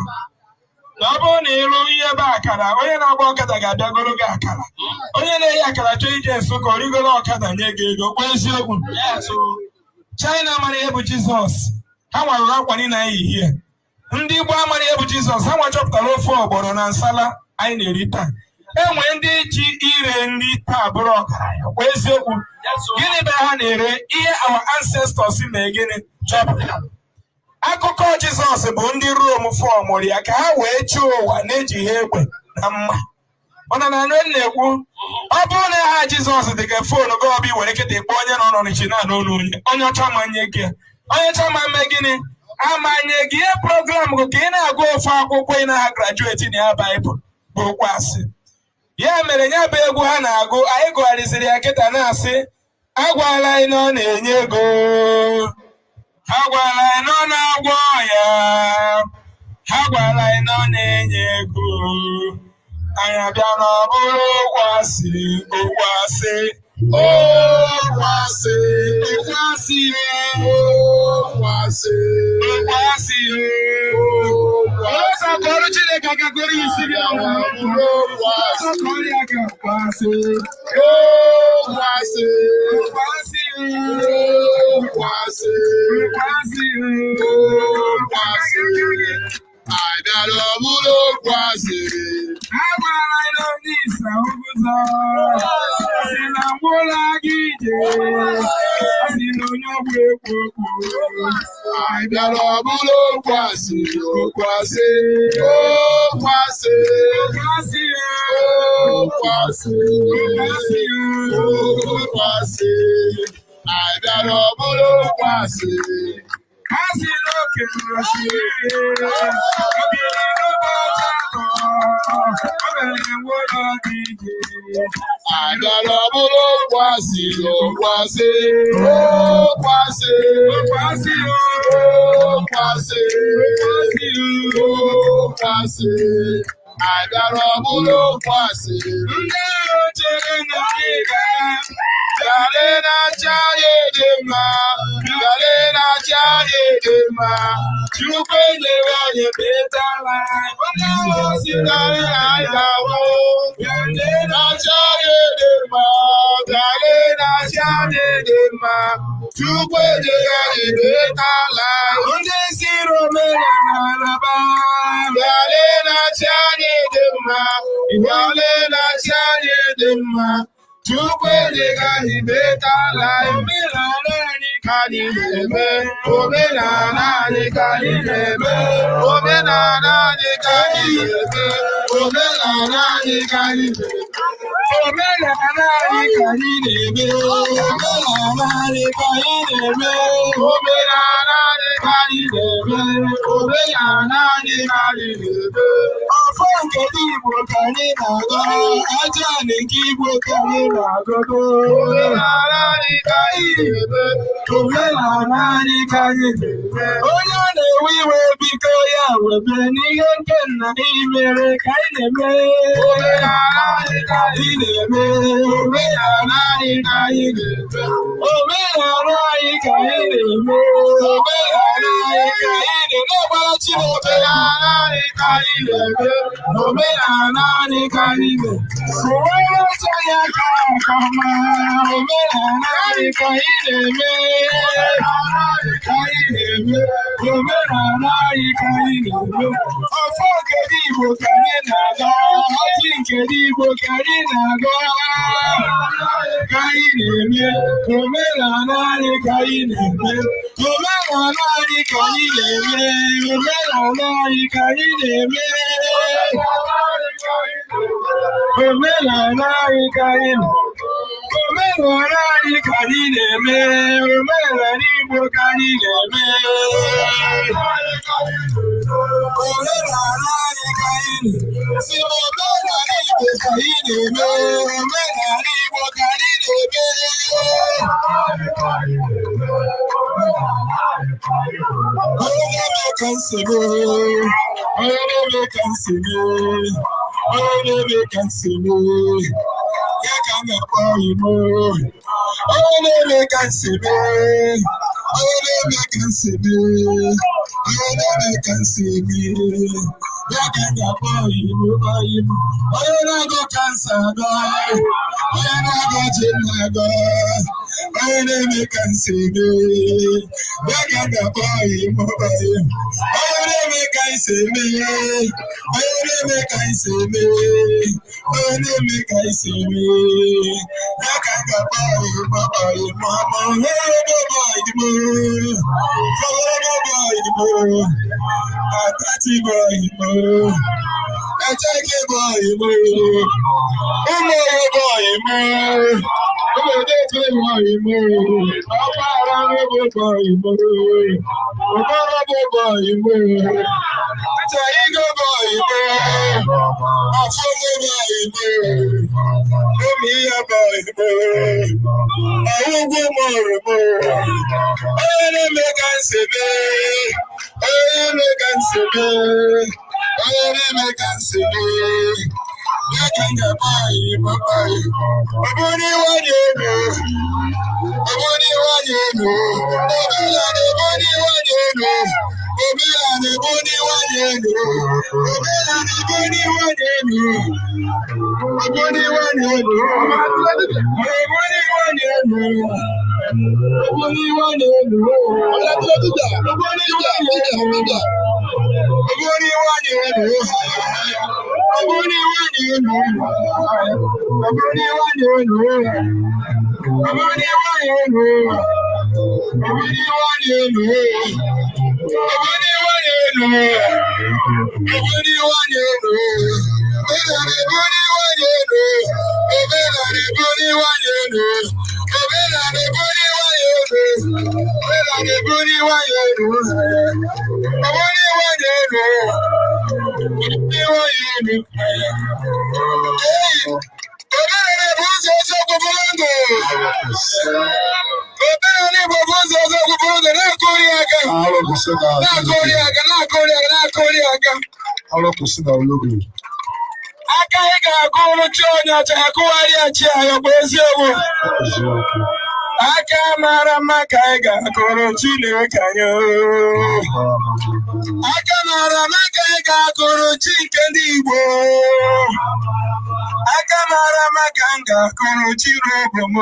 Na ọ bụrụ na ịrụ ihe ebe akara, onye na-agba ọkada ga-abịagoro gị akara. Onye na-eyi akara chọọ ije Nsụka, ọ rigoro ọkada nye gị ego. Kwa eziokwu. China mara ihe bụ Jizọs, ha nwarụrụ akwa niile anyị yi hie. Ndị Igbo amara ihe bụ Jizọs, ha nwa chọpụtara ofe ọgbọnọ na nsala anyị na-eri taa. Enwe ndị ji ire nri taa bụrụ ọgaranya. Kwa eziokwu. Gịnị bụ ha na-ere? Ihe our ancestors mee gịnị chọpụtara. Akụkọ Jizọs bụ ndị Rom fọmụrụ ya ka ha wee chụọ ụwa na-ejighị egbe na mma. Mana na nne na-ekwu, ọ bụrụ na ha Jizọs dị ka phone gị, ọbịa were kịta ịkpọ onye nọ n'Ọnịcha na-anụ olu onye onye ọcha manye gị, onye ọcha ma mme gịnị amanye gị ihe program gị ka ị na-agụ ofu akwụkwọ ị na-ha graduate na ya Baịbụl bụ okwu asị. Ya mere ya bụ egwu ha na-agụ, anyị gụgharịziri ya kịta na-asị agwala anyị na ọ na-enye ego, ha gwara anyị na ọ na-agwọ ọya, ha gwara anyị na ọ na-enye ego. Anyị abịa na ọ bụrụ okwu asị, okwu asị, Okwu asị. Okwu asị, Okwu asị. Okwu asị. Okwu asị. Ọsọ kọrọ Chineke aka, kọrọ isi gị ọnwụ. Okwu asị. Ọsọ kọrọ ya aka, okwu asị. Okwu asị. Okwu asị. Okwu asị. Okwu asị. Okwu asị. Anyị bịara ọ bụrụ okwu asị. Agwara anyị na onye isi ahụgụzọ si na ngwụla gị ije, si na onye ọgwụ ekwu okwu. Anyị bịara ọ bụrụ okwu asị. Okwu asị. Okwu asị. Okwu asị. Okwu asị. Okwu asị. Okwu asị. Anyị bịara ọ bụrụ okwu asị. Ha si n'oke osimiri, obiri n'ụbọchị atọ, o mere ngwụlọ dị ije. Anyị bịara ọ bụrụ okwu asị. Okwu asị. Okwu asị. Okwu asị. Okwu asị. Okwu asị. Anyị bịara ọ bụrụ okwu asị. Ndị ahụ chere na anyị ga Bịale na-achị anyị dị mma. Bịale na-achị anyị dị mma. Chukwu enyere anyị better life. Ndị ahụ si na Bịale na anyị ga-anwụ. Bịale Na-achị anyị dị mma. Bịale na-achị anyị dị mma. Chukwu enyere anyị better life. Ndị siri omenala ba. Bịale na-achị anyị dị mma. Bịale na-achị anyị dị mma. Chukwu enyere anyị better life. Omenala anyị Ka anyị na-eme omenala anyị, ka anyị na-eme omenala anyị, ka anyị na-eme omenala anyị, ka anyị na-eme. Omenala anyị ka anyị na-eme. Omenala anyị ka anyị na-eme. Omenala anyị ka anyị na-eme. Omenala anyị ka anyị na-eme. Ọfọ nke ndị Igbo ka anyị na-agọ. Aja anị nke Igbo ka anyị na-agọdo. Omenala anyị ka anyị na-eme. Omenala anyị ka anyị na-eme. Onye ọ na-ewe iwe, biko ya webe n'ihe nke nna anyị mere ka anyị na-eme. Omenala anyị ka anyị na-eme. Omenala anyị ka anyị na-eme. Omenala anyị ka anyị na-eme. Omenala anyị ka anyị na-eme. Agbara Chineke. Omenala anyị ka anyị na-eme. Omenala anyị ka anyị na-eme. Kụwara ọsọ ya ka nke ọma. Omenala anyị ka anyị na-eme. Ka anyị na-eme. Omenala anyị ka anyị na-eme. Ọfọ nke ndị Igbo ka anyị na-aga. Ọjị nke ndị Igbo ka anyị na-aga. Ka anyị na-eme. Omenala anyị ka anyị na-eme. Omenala anyị ka anyị na-eme. Omenala anyị ka anyị na-eme. Omenala anyị ka anyị na Omenala anyị ka anyị na-eme. Omenala Igbo ka anyị na-eme. Omenala anyị ka anyị na-eme. Si omenala Igbo ka anyị na-eme. Omenala Igbo ka anyị na-eme. Onye na-eme ka nsogbu, onye na-eme ka nsogbu, onye na-eme ka nsogbu, ya ka m ga-akpọ Igbo. Onye na-eme ka nsogbu, onye na-eme ka nsogbu, onye na-eme ka nsogbu, ya ka m ga-akpọ Igbo, Igbo. Onye na-agụ kansa agụ, onye na-agụ ji na-agụ, onye na-eme ka nsogbu, ya ka m ga-akpọ Igbo, Igbo. Onye na-eme ka isi eme, onye na-eme ka isi eme, onye na-eme ka isi eme, ya ka m ga-akpọ Igbo, Igbo. Igbo, Igbo, Igbo, Atati Igbo, Echeke Igbo, Ụmụ Igbo, Igbo, Ụmụ Igbo, Igbo, Ọkpara Igbo, Igbo, Okoro Igbo, Igbo, Achaigo Igbo, Afọmọ Igbo, Ụmụ Igbo, Ọwụgwụ mọrụmụ, onye na-eme ka nsebe, onye na-eme ka nsebe, onye na-eme ka nsebe, ya ka m ga-akpọ Igbo, Igbo. Ọ bụrụ iwe elu, ọ bụrụ iwe elu, omenala eburu iwe elu, omenala eburu iwe elu, omenala eburu iwe elu, ọ bụrụ iwe elu, ọ bụrụ iwe elu, ọ bụrụ iwe elu, ọ bụrụ iwe elu, ọ bụrụ iwe elu, ọ bụrụ iwe elu, ọ bụrụ iwe elu, ọ bụrụ iwe elu, ọ bụrụ iwe elu, ọ bụrụ iwe elu, ọ bụrụ iwe elu, omenala eburu iwe elu, omenala eburu iwe elu, omenala eburu iwe elu, omenala eburu iwe elu, ọ bụrụ iwe elu, iwe elu. Ee, omenala bụ ụzọ eziokwu bụrụ ndụ. Omenala Igbo bụ ụzọ eziokwu bụrụ ndụ. Na-akụri aka, Arọ kwụsị na na-akụri aka, na-akụri aka, na-akụri aka. Arọ kwụsị na ologo. Aka anyị ga-akụrụ chi onye ọcha, akụgharịa chi anyị, ọ bụ eziokwu. Eziokwu. Aka mara mma ka anyị ga-akụrụ Chineke anyị. Aka mara mma ka anyị ga-akụrụ chi nke ndị Igbo. Aka mara mma ka m ga-akụrụ chi n'obo m.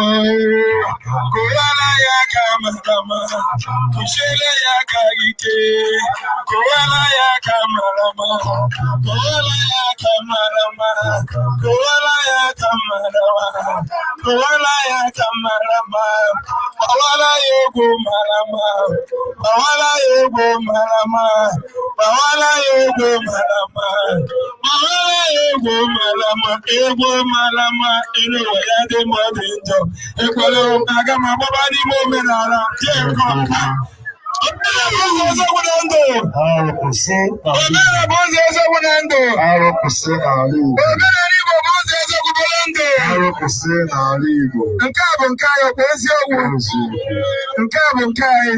Kụwara ya aka mara mma, kụchiere ya aka ike. Kụwara ya aka mara mma, kụwara ya aka mara mma, kụwara ya aka mara mma, kụwara ya aka mara mma. Gbawara ya egwu mara mma, gbawara ya egwu mara mma, gbawara ya egwu mara mma, gbawara ya egwu. Egwu mara mma, egwu mara mma, elu ụwa ya dị mma ọ dị njọ. Ekwere m, aga m agbaba n'ime omenala jee nke ọma. Omenala bụ ụzọ eziokwu na ndụ. Arụ kwụsị n'ala Igbo. Omenala bụ ụzọ eziokwu na ndụ. Arụ kwụsị n'ala Igbo. Omenala Igbo bụ ụzọ eziokwu bụrụ ndụ. Arụ kwụsị n'ala Igbo. Nke a bụ nke anyị, ọkwa eziokwu? Eziokwu. Nke a bụ nke anyị.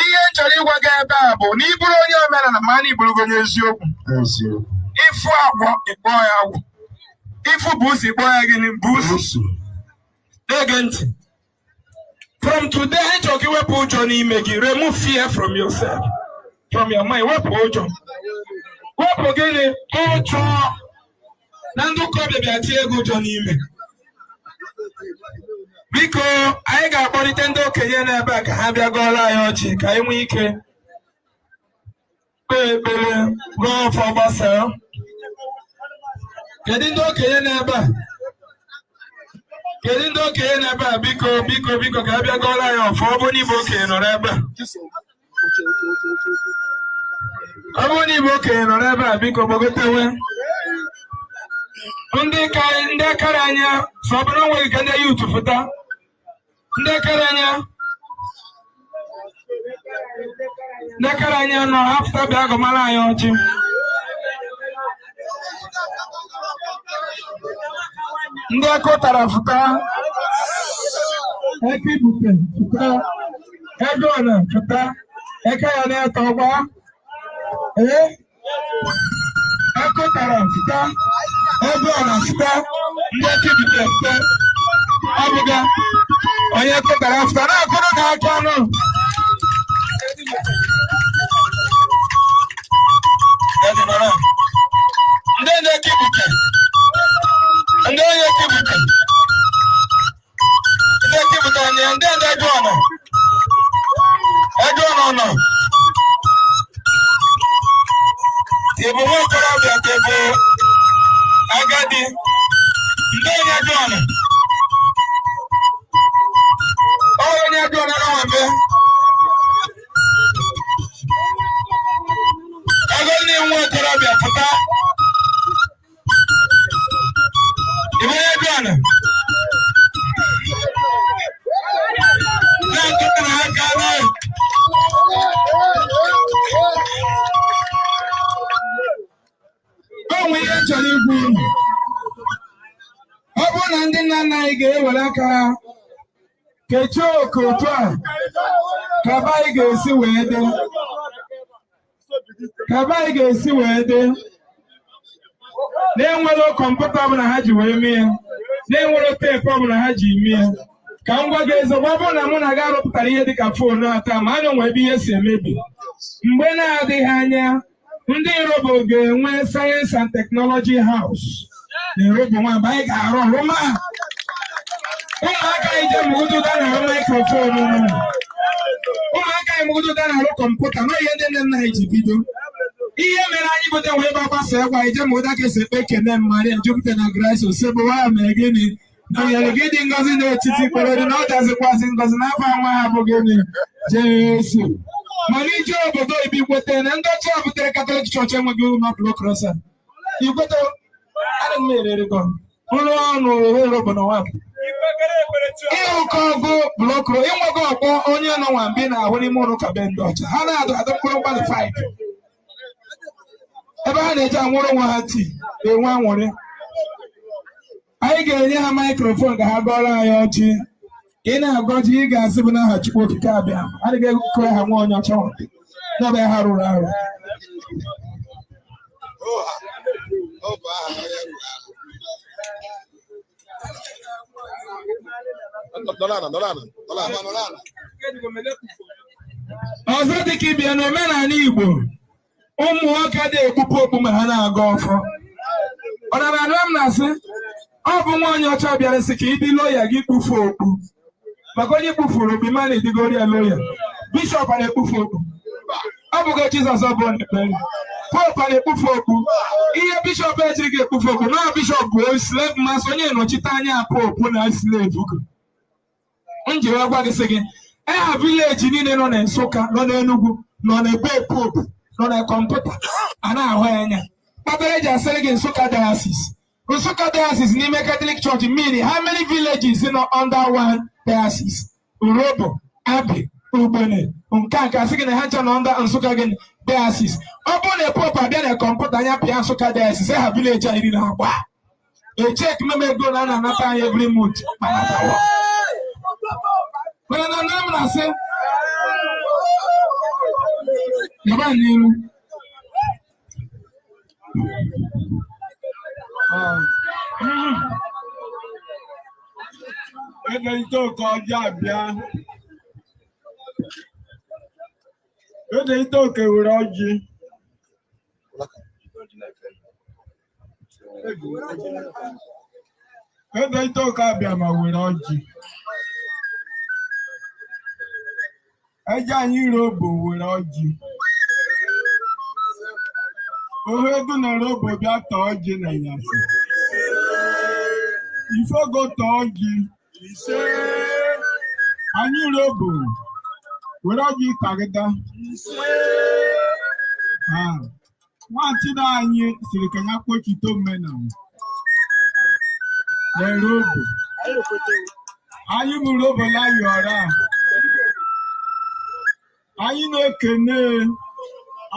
Ihe m chọrọ ịgwa gị ebe a bụ na ị bụrụ onye omenala, ma na ị bụrụgo onye eziokwu. Eziokwu. Ịfụ agwọ, ịkpọọ ya agwọ. Ịfụ busu, ịkpọọ ya gịnị? Busu. Busu. Na-ege ntị. From today, anyị chọrọ ka iwepụ ụjọ n'ime gị. Remove fear from yourself, from your mind. Wepụ ụjọ. Wepụ gịnị? Ụjọ. Na ndị ụka ọbịa bịa tie gị ụjọ n'ime. Biko, anyị ga-akpọlite ndị okenye n'ebe a ka ha bịa gọọrọ anyị ọjị, ka anyị nwee ike kpee ekpere, gọọ ọfọ, gbasaa. Kedu ndị okenye n'ebe a? Kedu ndị okenye n'ebe a? Biko, biko, biko, ka a bịa gọọrọ anyị ọfọ. Ọ bụrụ na ịbụ okenye nọrọ ebe a, ọ bụrụ na ịbụ okenye nọrọ ebe a, biko gbagotewe. Ndị ka ndị akara anya sọ ọ bụrụ onweghị ka ndị youth fụta, ndị akara anya, ndị akara anya nọ ha fụta bịa gọmara anyị ọjị. Ndị aka ụtara fụta, eke ibute fụta, ego ọna fụta, eke ya na-eto ọgba ee, aka ụtara fụta, ego ọna fụta, ndị aka ibute fụta, ọ bụga onye aka ụtara fụta na-akụrụ na aka ọnụ. Ndị ndị aka ibute, ndị onye aka ibute, ndị aka ibute anyị, ndị ndị ego ọnụ, ego ọnụ nọ. Ị bụ nwa okorobịa ka ị bụ agadi? Ndị onye ego ọnụ, onye ego ọnụ nọ nwa be. Ego ndị nwa okorobịa pụta. Ị bụ onye ego ọnụ? Na-akụtara aka na o nwere ihe m chọrọ ikwu unu. Ọ bụrụ na ndị nna nna anyị ga-ewere aka ha kechie oke otu a ka be anyị ga-esi wee dị, ka be anyị ga-esi wee dị, na-enwere kọmputa ọbụla ha ji wee mee ya, na-enwere teepu ọbụla ha ji mee ya. Ka m gwa gị eziokwu, ọ bụrụ na mụ na gị arụpụtara ihe dịka foonu a taa, ma anya nwee ebe ihe si emebi, mgbe na-adịghị anya ndị Irobo ga-enwe Science and Technology House na Irobo Nwamba. Anyị ga-arụ ọrụ ma ụmụaka anyị je mụgodo na-arụ microphone, ụmụaka anyị mụgodo na-arụ kọmputa na ihe ndị nne nna anyị ji bido. Ihe mere anyị bute wee ebe gbasa egwu anyị je mụgodo ka esi ekpe ekene Maria jupụta na grace, Osebụrụwa mee gịnị na nyere gị dị ngọzi n'etiti kpere dị na ọ dazikwazị ngọzi n'afọ nwa ha bụ gịnị? Jesu. Mana ije obodo ibi kweta na ndị ọcha butere Catholic Church enweghị ụlọ block cross a ikweta ana m erere gọ ụlọ ọnụ ere bụ n'ụwa ịrụkọ ọgụ block cross ịnwego ọgbọ onye nọ nwambi na-ahụ n'ime ụlọ ụka be ndị ọcha ha na-adụ adụ mkpụrụ mmadụ 5 ebe ha na-eji anwụrụ nwa ha tii enwe anwụrị. Anyị ga-enye ha microphone ka ha gọọrọ anyị ọjị. Ị na-agọ ọjị, ị ga-asị bụ n'aha Chukwu Okike abịa. Adịghị ekwe ha nwa onye ọcha n'ọbịa ha rụrụ arụ. Ọzọ dịka ịbịa n'omenala Igbo, ụmụ nwoke adịghị ekpupu okpu ma ha na-agọ ọfọ. Ọ nara anụ m na-asị ọ bụ nwa onye ọcha bịara sị ka ịdị loyal gị kpufu okpu, maka onye kpufuru okpu ma na ịdịgoro ya loyal. Bishọp a na-ekpufu okpu? Ọ bụgo Jizọs ọ bụ ekpere. Pope a na-ekpufu okpu? Ihe bishọp ejighị ga-ekpufu okpu na bishọp bụ slave master, onye nnọchite anya pope na slave. M ji wee gwa gị sị gị eha village niile nọ na Nsụka, nọ n'Enugu, nọ na ebe pope nọ na kọmputa a na-ahụ ya anya. Kpatara eji asịrị gị Nsụka Diocese. Nsụka Diocese n'ime Catholic Church meaning how many villages nọ under one diocese? Urhobo, Abi, Ugbene, nke a nke asị gị na ha ncha nọ under Nsụka gịnị diocese. Ọ bụrụ na pope abịa na kọmputa anya pịa Nsụka Diocese, ha village a iri na agba. Echek meme ego na a na-anata anyị every month manatawa. Mana na nne m na-asị gaba n'iru. Ebe ite oke ọjọọ abịa. Ede ite oke were ọjị. Ede ite oke abịa ma were ọjị. Eje anyị robo were ọjị. Ohe ego na robo bịa tọọ ọjị na ịnyasị. Ifego tọọ ọjị. Anyị robo were ọjị kagịda. Ah, Nwantịna anyị siri ka ya kpochite omenala na robo. Anyị bụ robo layọrọ a. Anyị na-ekene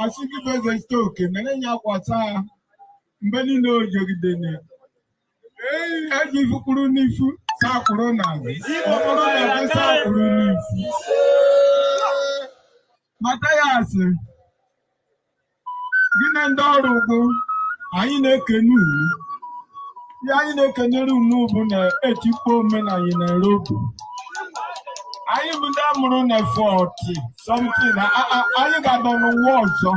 asị gị bụ eze site oke mere ya kwasa ya mgbe niile o jegidere. Eji ifu kwuru n'ifu saa kwuru n'azụ. Ọ bụrụ na gị saa kwuru n'ifu. Mathias, gị na ndị ọrụ ugbo, anyị na-ekene unu. Ihe anyị na-ekenere unu bụ na etikpo omenala na robo. Anyị bụ ndị a mụrụ na 40 something, anyị ga-anọ n'ụwa ọzọ.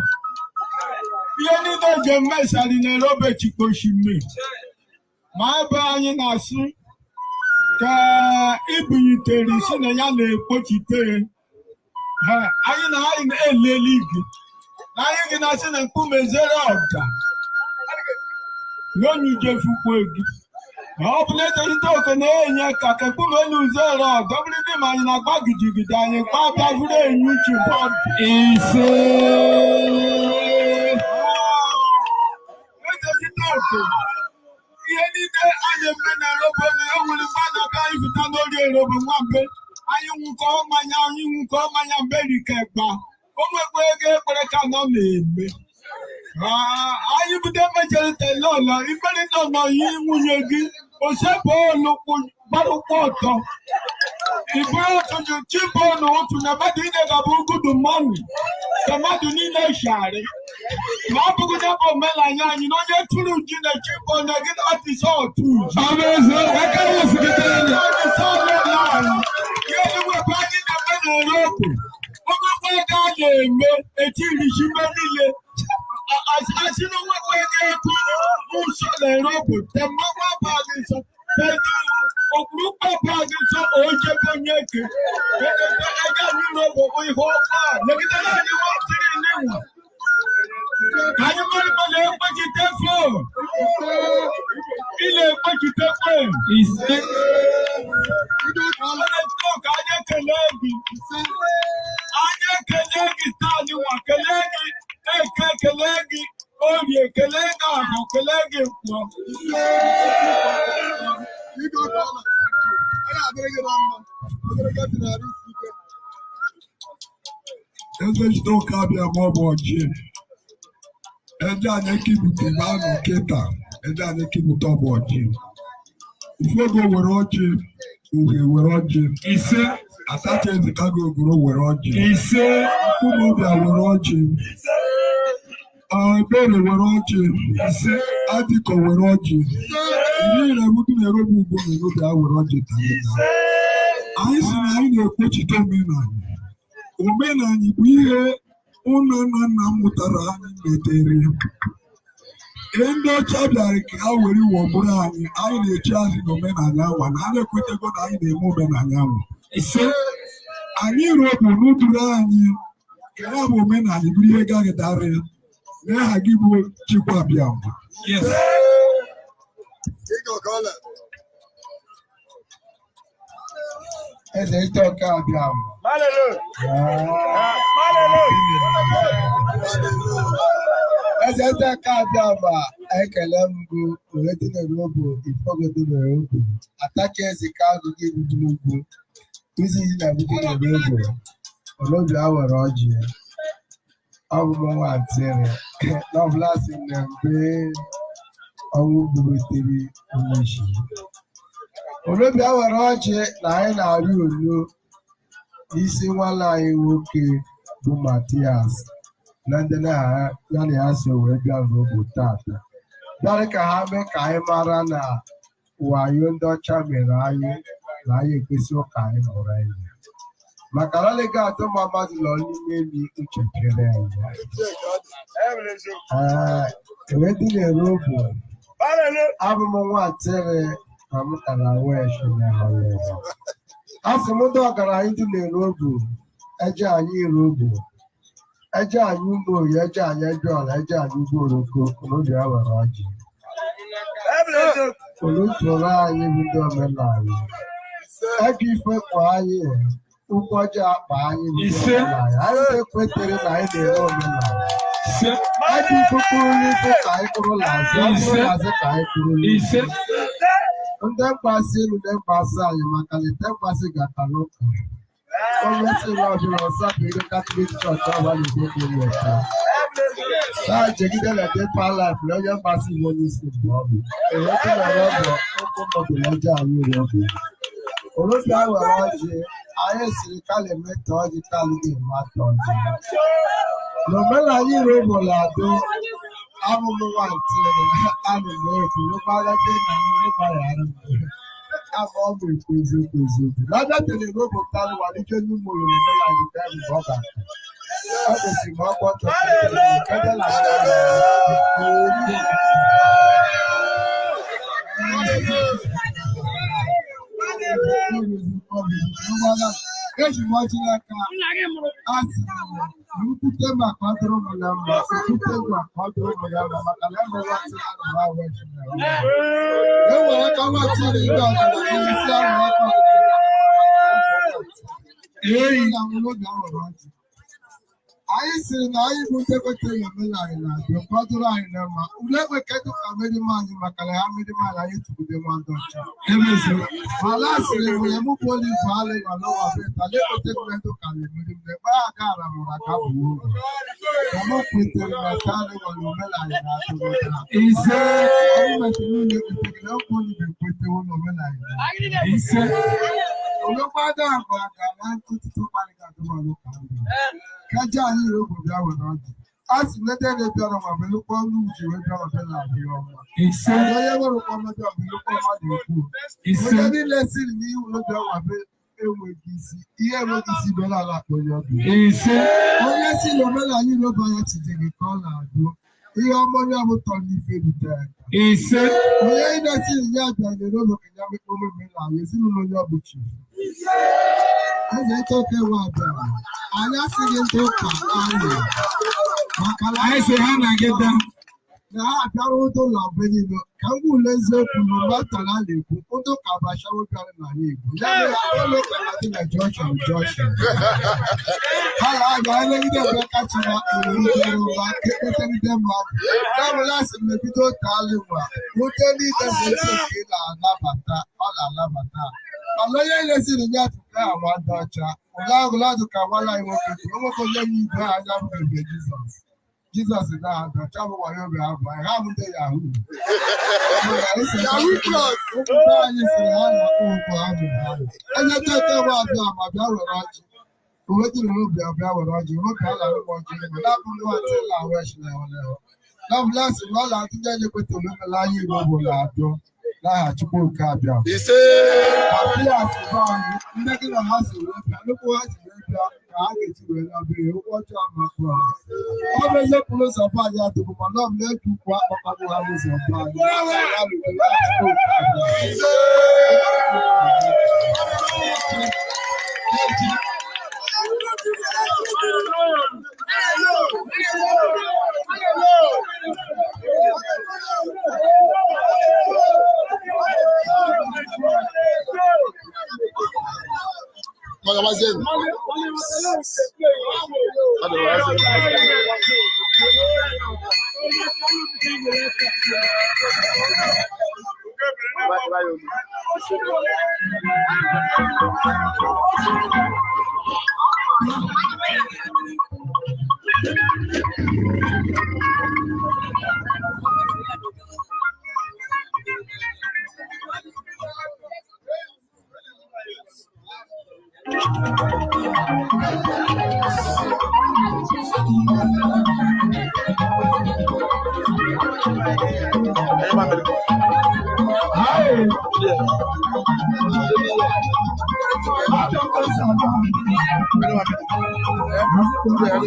Ihe niile eji emesari na robo echikposhime. Ma ebe anyị na-asị ka ibunyitere isi na ya na-ekpochite ha, anyị na anyị na-eleli gị. Na anyị gị na-asị na mkpume zere ọja. N'onyijefukwe gị. Na ọ bụ na eze oke na-enye ka ka mkpume elu zere ọja, ọ bụrụ dị ma anyị na-agba gidigidi anyị gba bịa vụrụ enyi uche bọọdụ. Ise. Eze oke, ihe niile a na-eme na robo na enwere mgbe a na-aga anyị fụta n'orie robo nwambe anyị nwụkọ mmanya anyị nwụkọ mmanya mgbe rike gba o nwekwa ego ekpere ka nọ na-eme. Anyị bido mechere telọlọ imeri nọ nọ yi nwunye gị osebụ olukwu gbarụkwa ọtọ iburu ụtụtụ chibụ na ụtụ na mmadụ niile ga-abụ good money ka mmadụ niile shari ma ọ bụghị na bụ omenala anyị na onye tụrụ ji na chibụ na gị na atịsọ otu ji. Ọ bụ eziokwu, aka m osikịtara anyị. Ihe niwekwa anyị na-eme na-ere okwu onwekwa ego a na-eme etirichime niile asị na onwekwa ego ego nsọ na-ere okwu temmakwa ba gị nsọ okpurukpa ba gị nsọ ojebe onye eke ego anyị robo ihe ọma legidere anyị nwatịrị n'ịnwa ka anyị mara ma na-ekpechite fo ị na-ekpechite kwe. Ise. Ka anyị ekele gị. Anyị ekele gị taa nwa kelee gị eke kelee gị orie kelee gị ahụ kelee gị nkwọ. Eze jide oke abịa ma ọ bụ ọjị. Eje anyị ekibute ebe a nọ kịta. Eje anyị ekibute ọ bụ ọjị. Ifego were ọjị, uhie were ọjị. Ise. Atacha ezikago ogoro were ọjị. Ise. Ụmụọbịa were ọjị. Ebere were ọjị. Ise. Adịkọ were ọjị. Ndị na-ebutu na-erobu ugbo na-erobịa were ọjị tagịta. Anyị si na anyị na-ekpochite omenala. Omenala bụ ihe ụnọ nna nna m mụtara anyị metere. Ihe ndị ọcha bịara ka ha were wọgburu anyị, anyị na-echi azụ na omenala anwa na anyị ekwetego na anyị na-eme omenala anwa. Ise. Anyị robu n'uduru anyị ka ya bụ omenala bụrụ ihe gaghịdarị n'aha gị bụ Chukwu Abịama. Yes. Eze ite oke abịa. Eze ndị aka abịa ma ekele m gụ owetinyerobo ifogodoberobo atacha eze ka agụgụ ibugulugwu izizi na butinyerobo olobi awere ọjị ọ bụ m nwa atịrị n'ọbụla si na mgbe ọnwụ gburutere onyeisi olobi awere ọjị na anyị na-arị olu n'isi nwanne anyị nwoke bụ Matias na ndị na ya na ya so wee bịa n'ogbo tata bịara ka ha mee ka anyị mara na wayo ndị ọcha mere anyị na anyị ekwesị ụka anyị mụrụ anyị maka na ọ ga atụ ma mmadụ nọ n'ime emi uche pịrị anyị. Ee, ewee dị na-eru obu abụ m nwa atịrị ma m tara wesh na họlere a sị m ndị ọgaranya dị na-eru obu eje anyị iru obu eje anyị ụmụ oyi eje anyị eje ọla eje anyị ugbo oroko n'obi a were ọjị olu tụrụ anyị bụ ndị omenala ebe ife kpọ anyị ụkwụ ọjọọ akpa anyị bụ ndị Ise. omenala anyị ekwetere na anyị na-ere omenala Ise. ebe ife kpụrụ n'ife ka anyị kpụrụ n'azụ ọ bụrụ Ise. n'azụ ka anyị kpụrụ n'ife Ise. ndị mkpasị elu ndị mkpasị anyị maka na ite mkpasị gata n'ụka onye si na ọbụla ọsapụ ego Katọlik chọọchị ọba na-ekwu okwu ọcha taa jegide na depa laif na onye mkpasị bụ onye isi mgbe ọ bụ eweta na rọbụ ụkwụ mmadụ na ọjọọ anyị rọbụ orobịa were ọjị anyị siri kali meta ọjị kali ga-eme ata ọjị n'omenala Igbo na-adụ abụm nwantịrị anụ m ekwu lụkwarịta na m lụkwarịara m ama ọ bụ ekwu eziokwu eziokwu n'abịa tere robụtarị walike n'ụmụ oriri omenala gị mgbe ọ ga-aka ọ kwesịrị ma ọkwa chọrọ ebe na eji m ọjị n'aka asị m nkwute maka ọ dụrụ m na mma nkwute maka ọ dụrụ m na mma maka na enwere ọtị anụ ahụ eji na e nwere aka nwatịrị ndị ọdịnala isi ahụ aka Eyi. na n'oge ahụrụ ọjị anyị siri na anyị bụ ndị kwetere na omenala na-abịa kwadoro anyị na mma ule ekwe kedụ ka merime anyị maka na ha merime anyị anyị tụgide nwa ndị ọcha Emeziri. ala sịrị m ya mụ bụ olive alị na n'ụwa beta na-ekwete m ndụ ka na-emeri m ebe a gara mụrụ aka bụ oge ka m kwetere na tarị nwere omenala na-adịghị Ise. ọrụ metụrụ ụlọ ekwetere na okwu olive ekwetewo na omenala na-adị Ise. olùkọ́dá àgbààgbà máa ń tó títún parí kàdúrà ló kà ń bẹ̀. kájá anyị rẹ̀ obodo bịa were ọjị a sị na ede bịara ma belụkwa ọnụ uji wee bịara ọbịa na abịa ọma Ise. onye nwerụkwa mmadụ ọbịlụkwa mmadụ ekwu Ise. onye niile siri n'ihu n'obi ọnwa be enweghị isi ihe enweghị isi bịara ala akpọ onye ọbịa Ise. onye si na omenala iroba ya chijere ka ọ na-agụ ihe ọma onye ọbụtọ n'ife rutere aka Ise. onye na-esi ya bịa n'erobo ka ya mekpa omenala ezinụlọ onye ọ bụ chifu eze ncheke nwa bịara anyị asịghị ndị ụka anyị maka na Anyị sị ha nagide. na ha abịara ụdọ ụlọ mgbe niile ka m gwa ule eziokwu na mgbe na a na-ekwu ndị ụka bashawo bịara n'ala Igbo ya mere ụlọ ụka na-adị na jọnshọn jọnshọn ha na-aga elegide mgbe kacha erute ụba ekpetegide mmadụ ya bụla sị m ebido taalị nwa wute niile bụ ebe nke ị na-anabata ọ na-anabata mana onye lesiri ya tụka agwa ndị ọcha ụlọ agụladụ ka nwanne anyị nwoke kwuru nwoke onye nwe ibe anya bụ ebe Jizọs Jizọs na-abịa ọcha bụ wayo obi abụọ anyị ha bụ ndị yahoo Yahoo plus. Okwukwe anyị sịrị ha na-akpọ ụkwụ ha bụ ha. Onye tete nwa abịa ma bịa were ọjị. Uwe dịrị n'obi abịa were ọjị, obi ala ụmụ ọjị ego. Labụ nwa atịla wesh na oleho. Labụ lasị na ọla atụnye anyị kwetara omela anyị Igbo bụ na-adụ n'aha Chukwu nke abịa. Ise. Matias bụ anyị, ndị gị na ha si wee bịa, nnukwu ha si wee bịa ka ha ga-eji wee labịa ya, ụkwụ ọjọọ amakpụ ha. Ọ bụ eziokwu n'ụzọ be anyị adịghị mana ọ bụ na-eji ụkwụ akpakpagbu ha n'ụzọ be anyị. Ya ruru ya Chukwu nke abịa. Magabazienu. Magabazienu. Hi.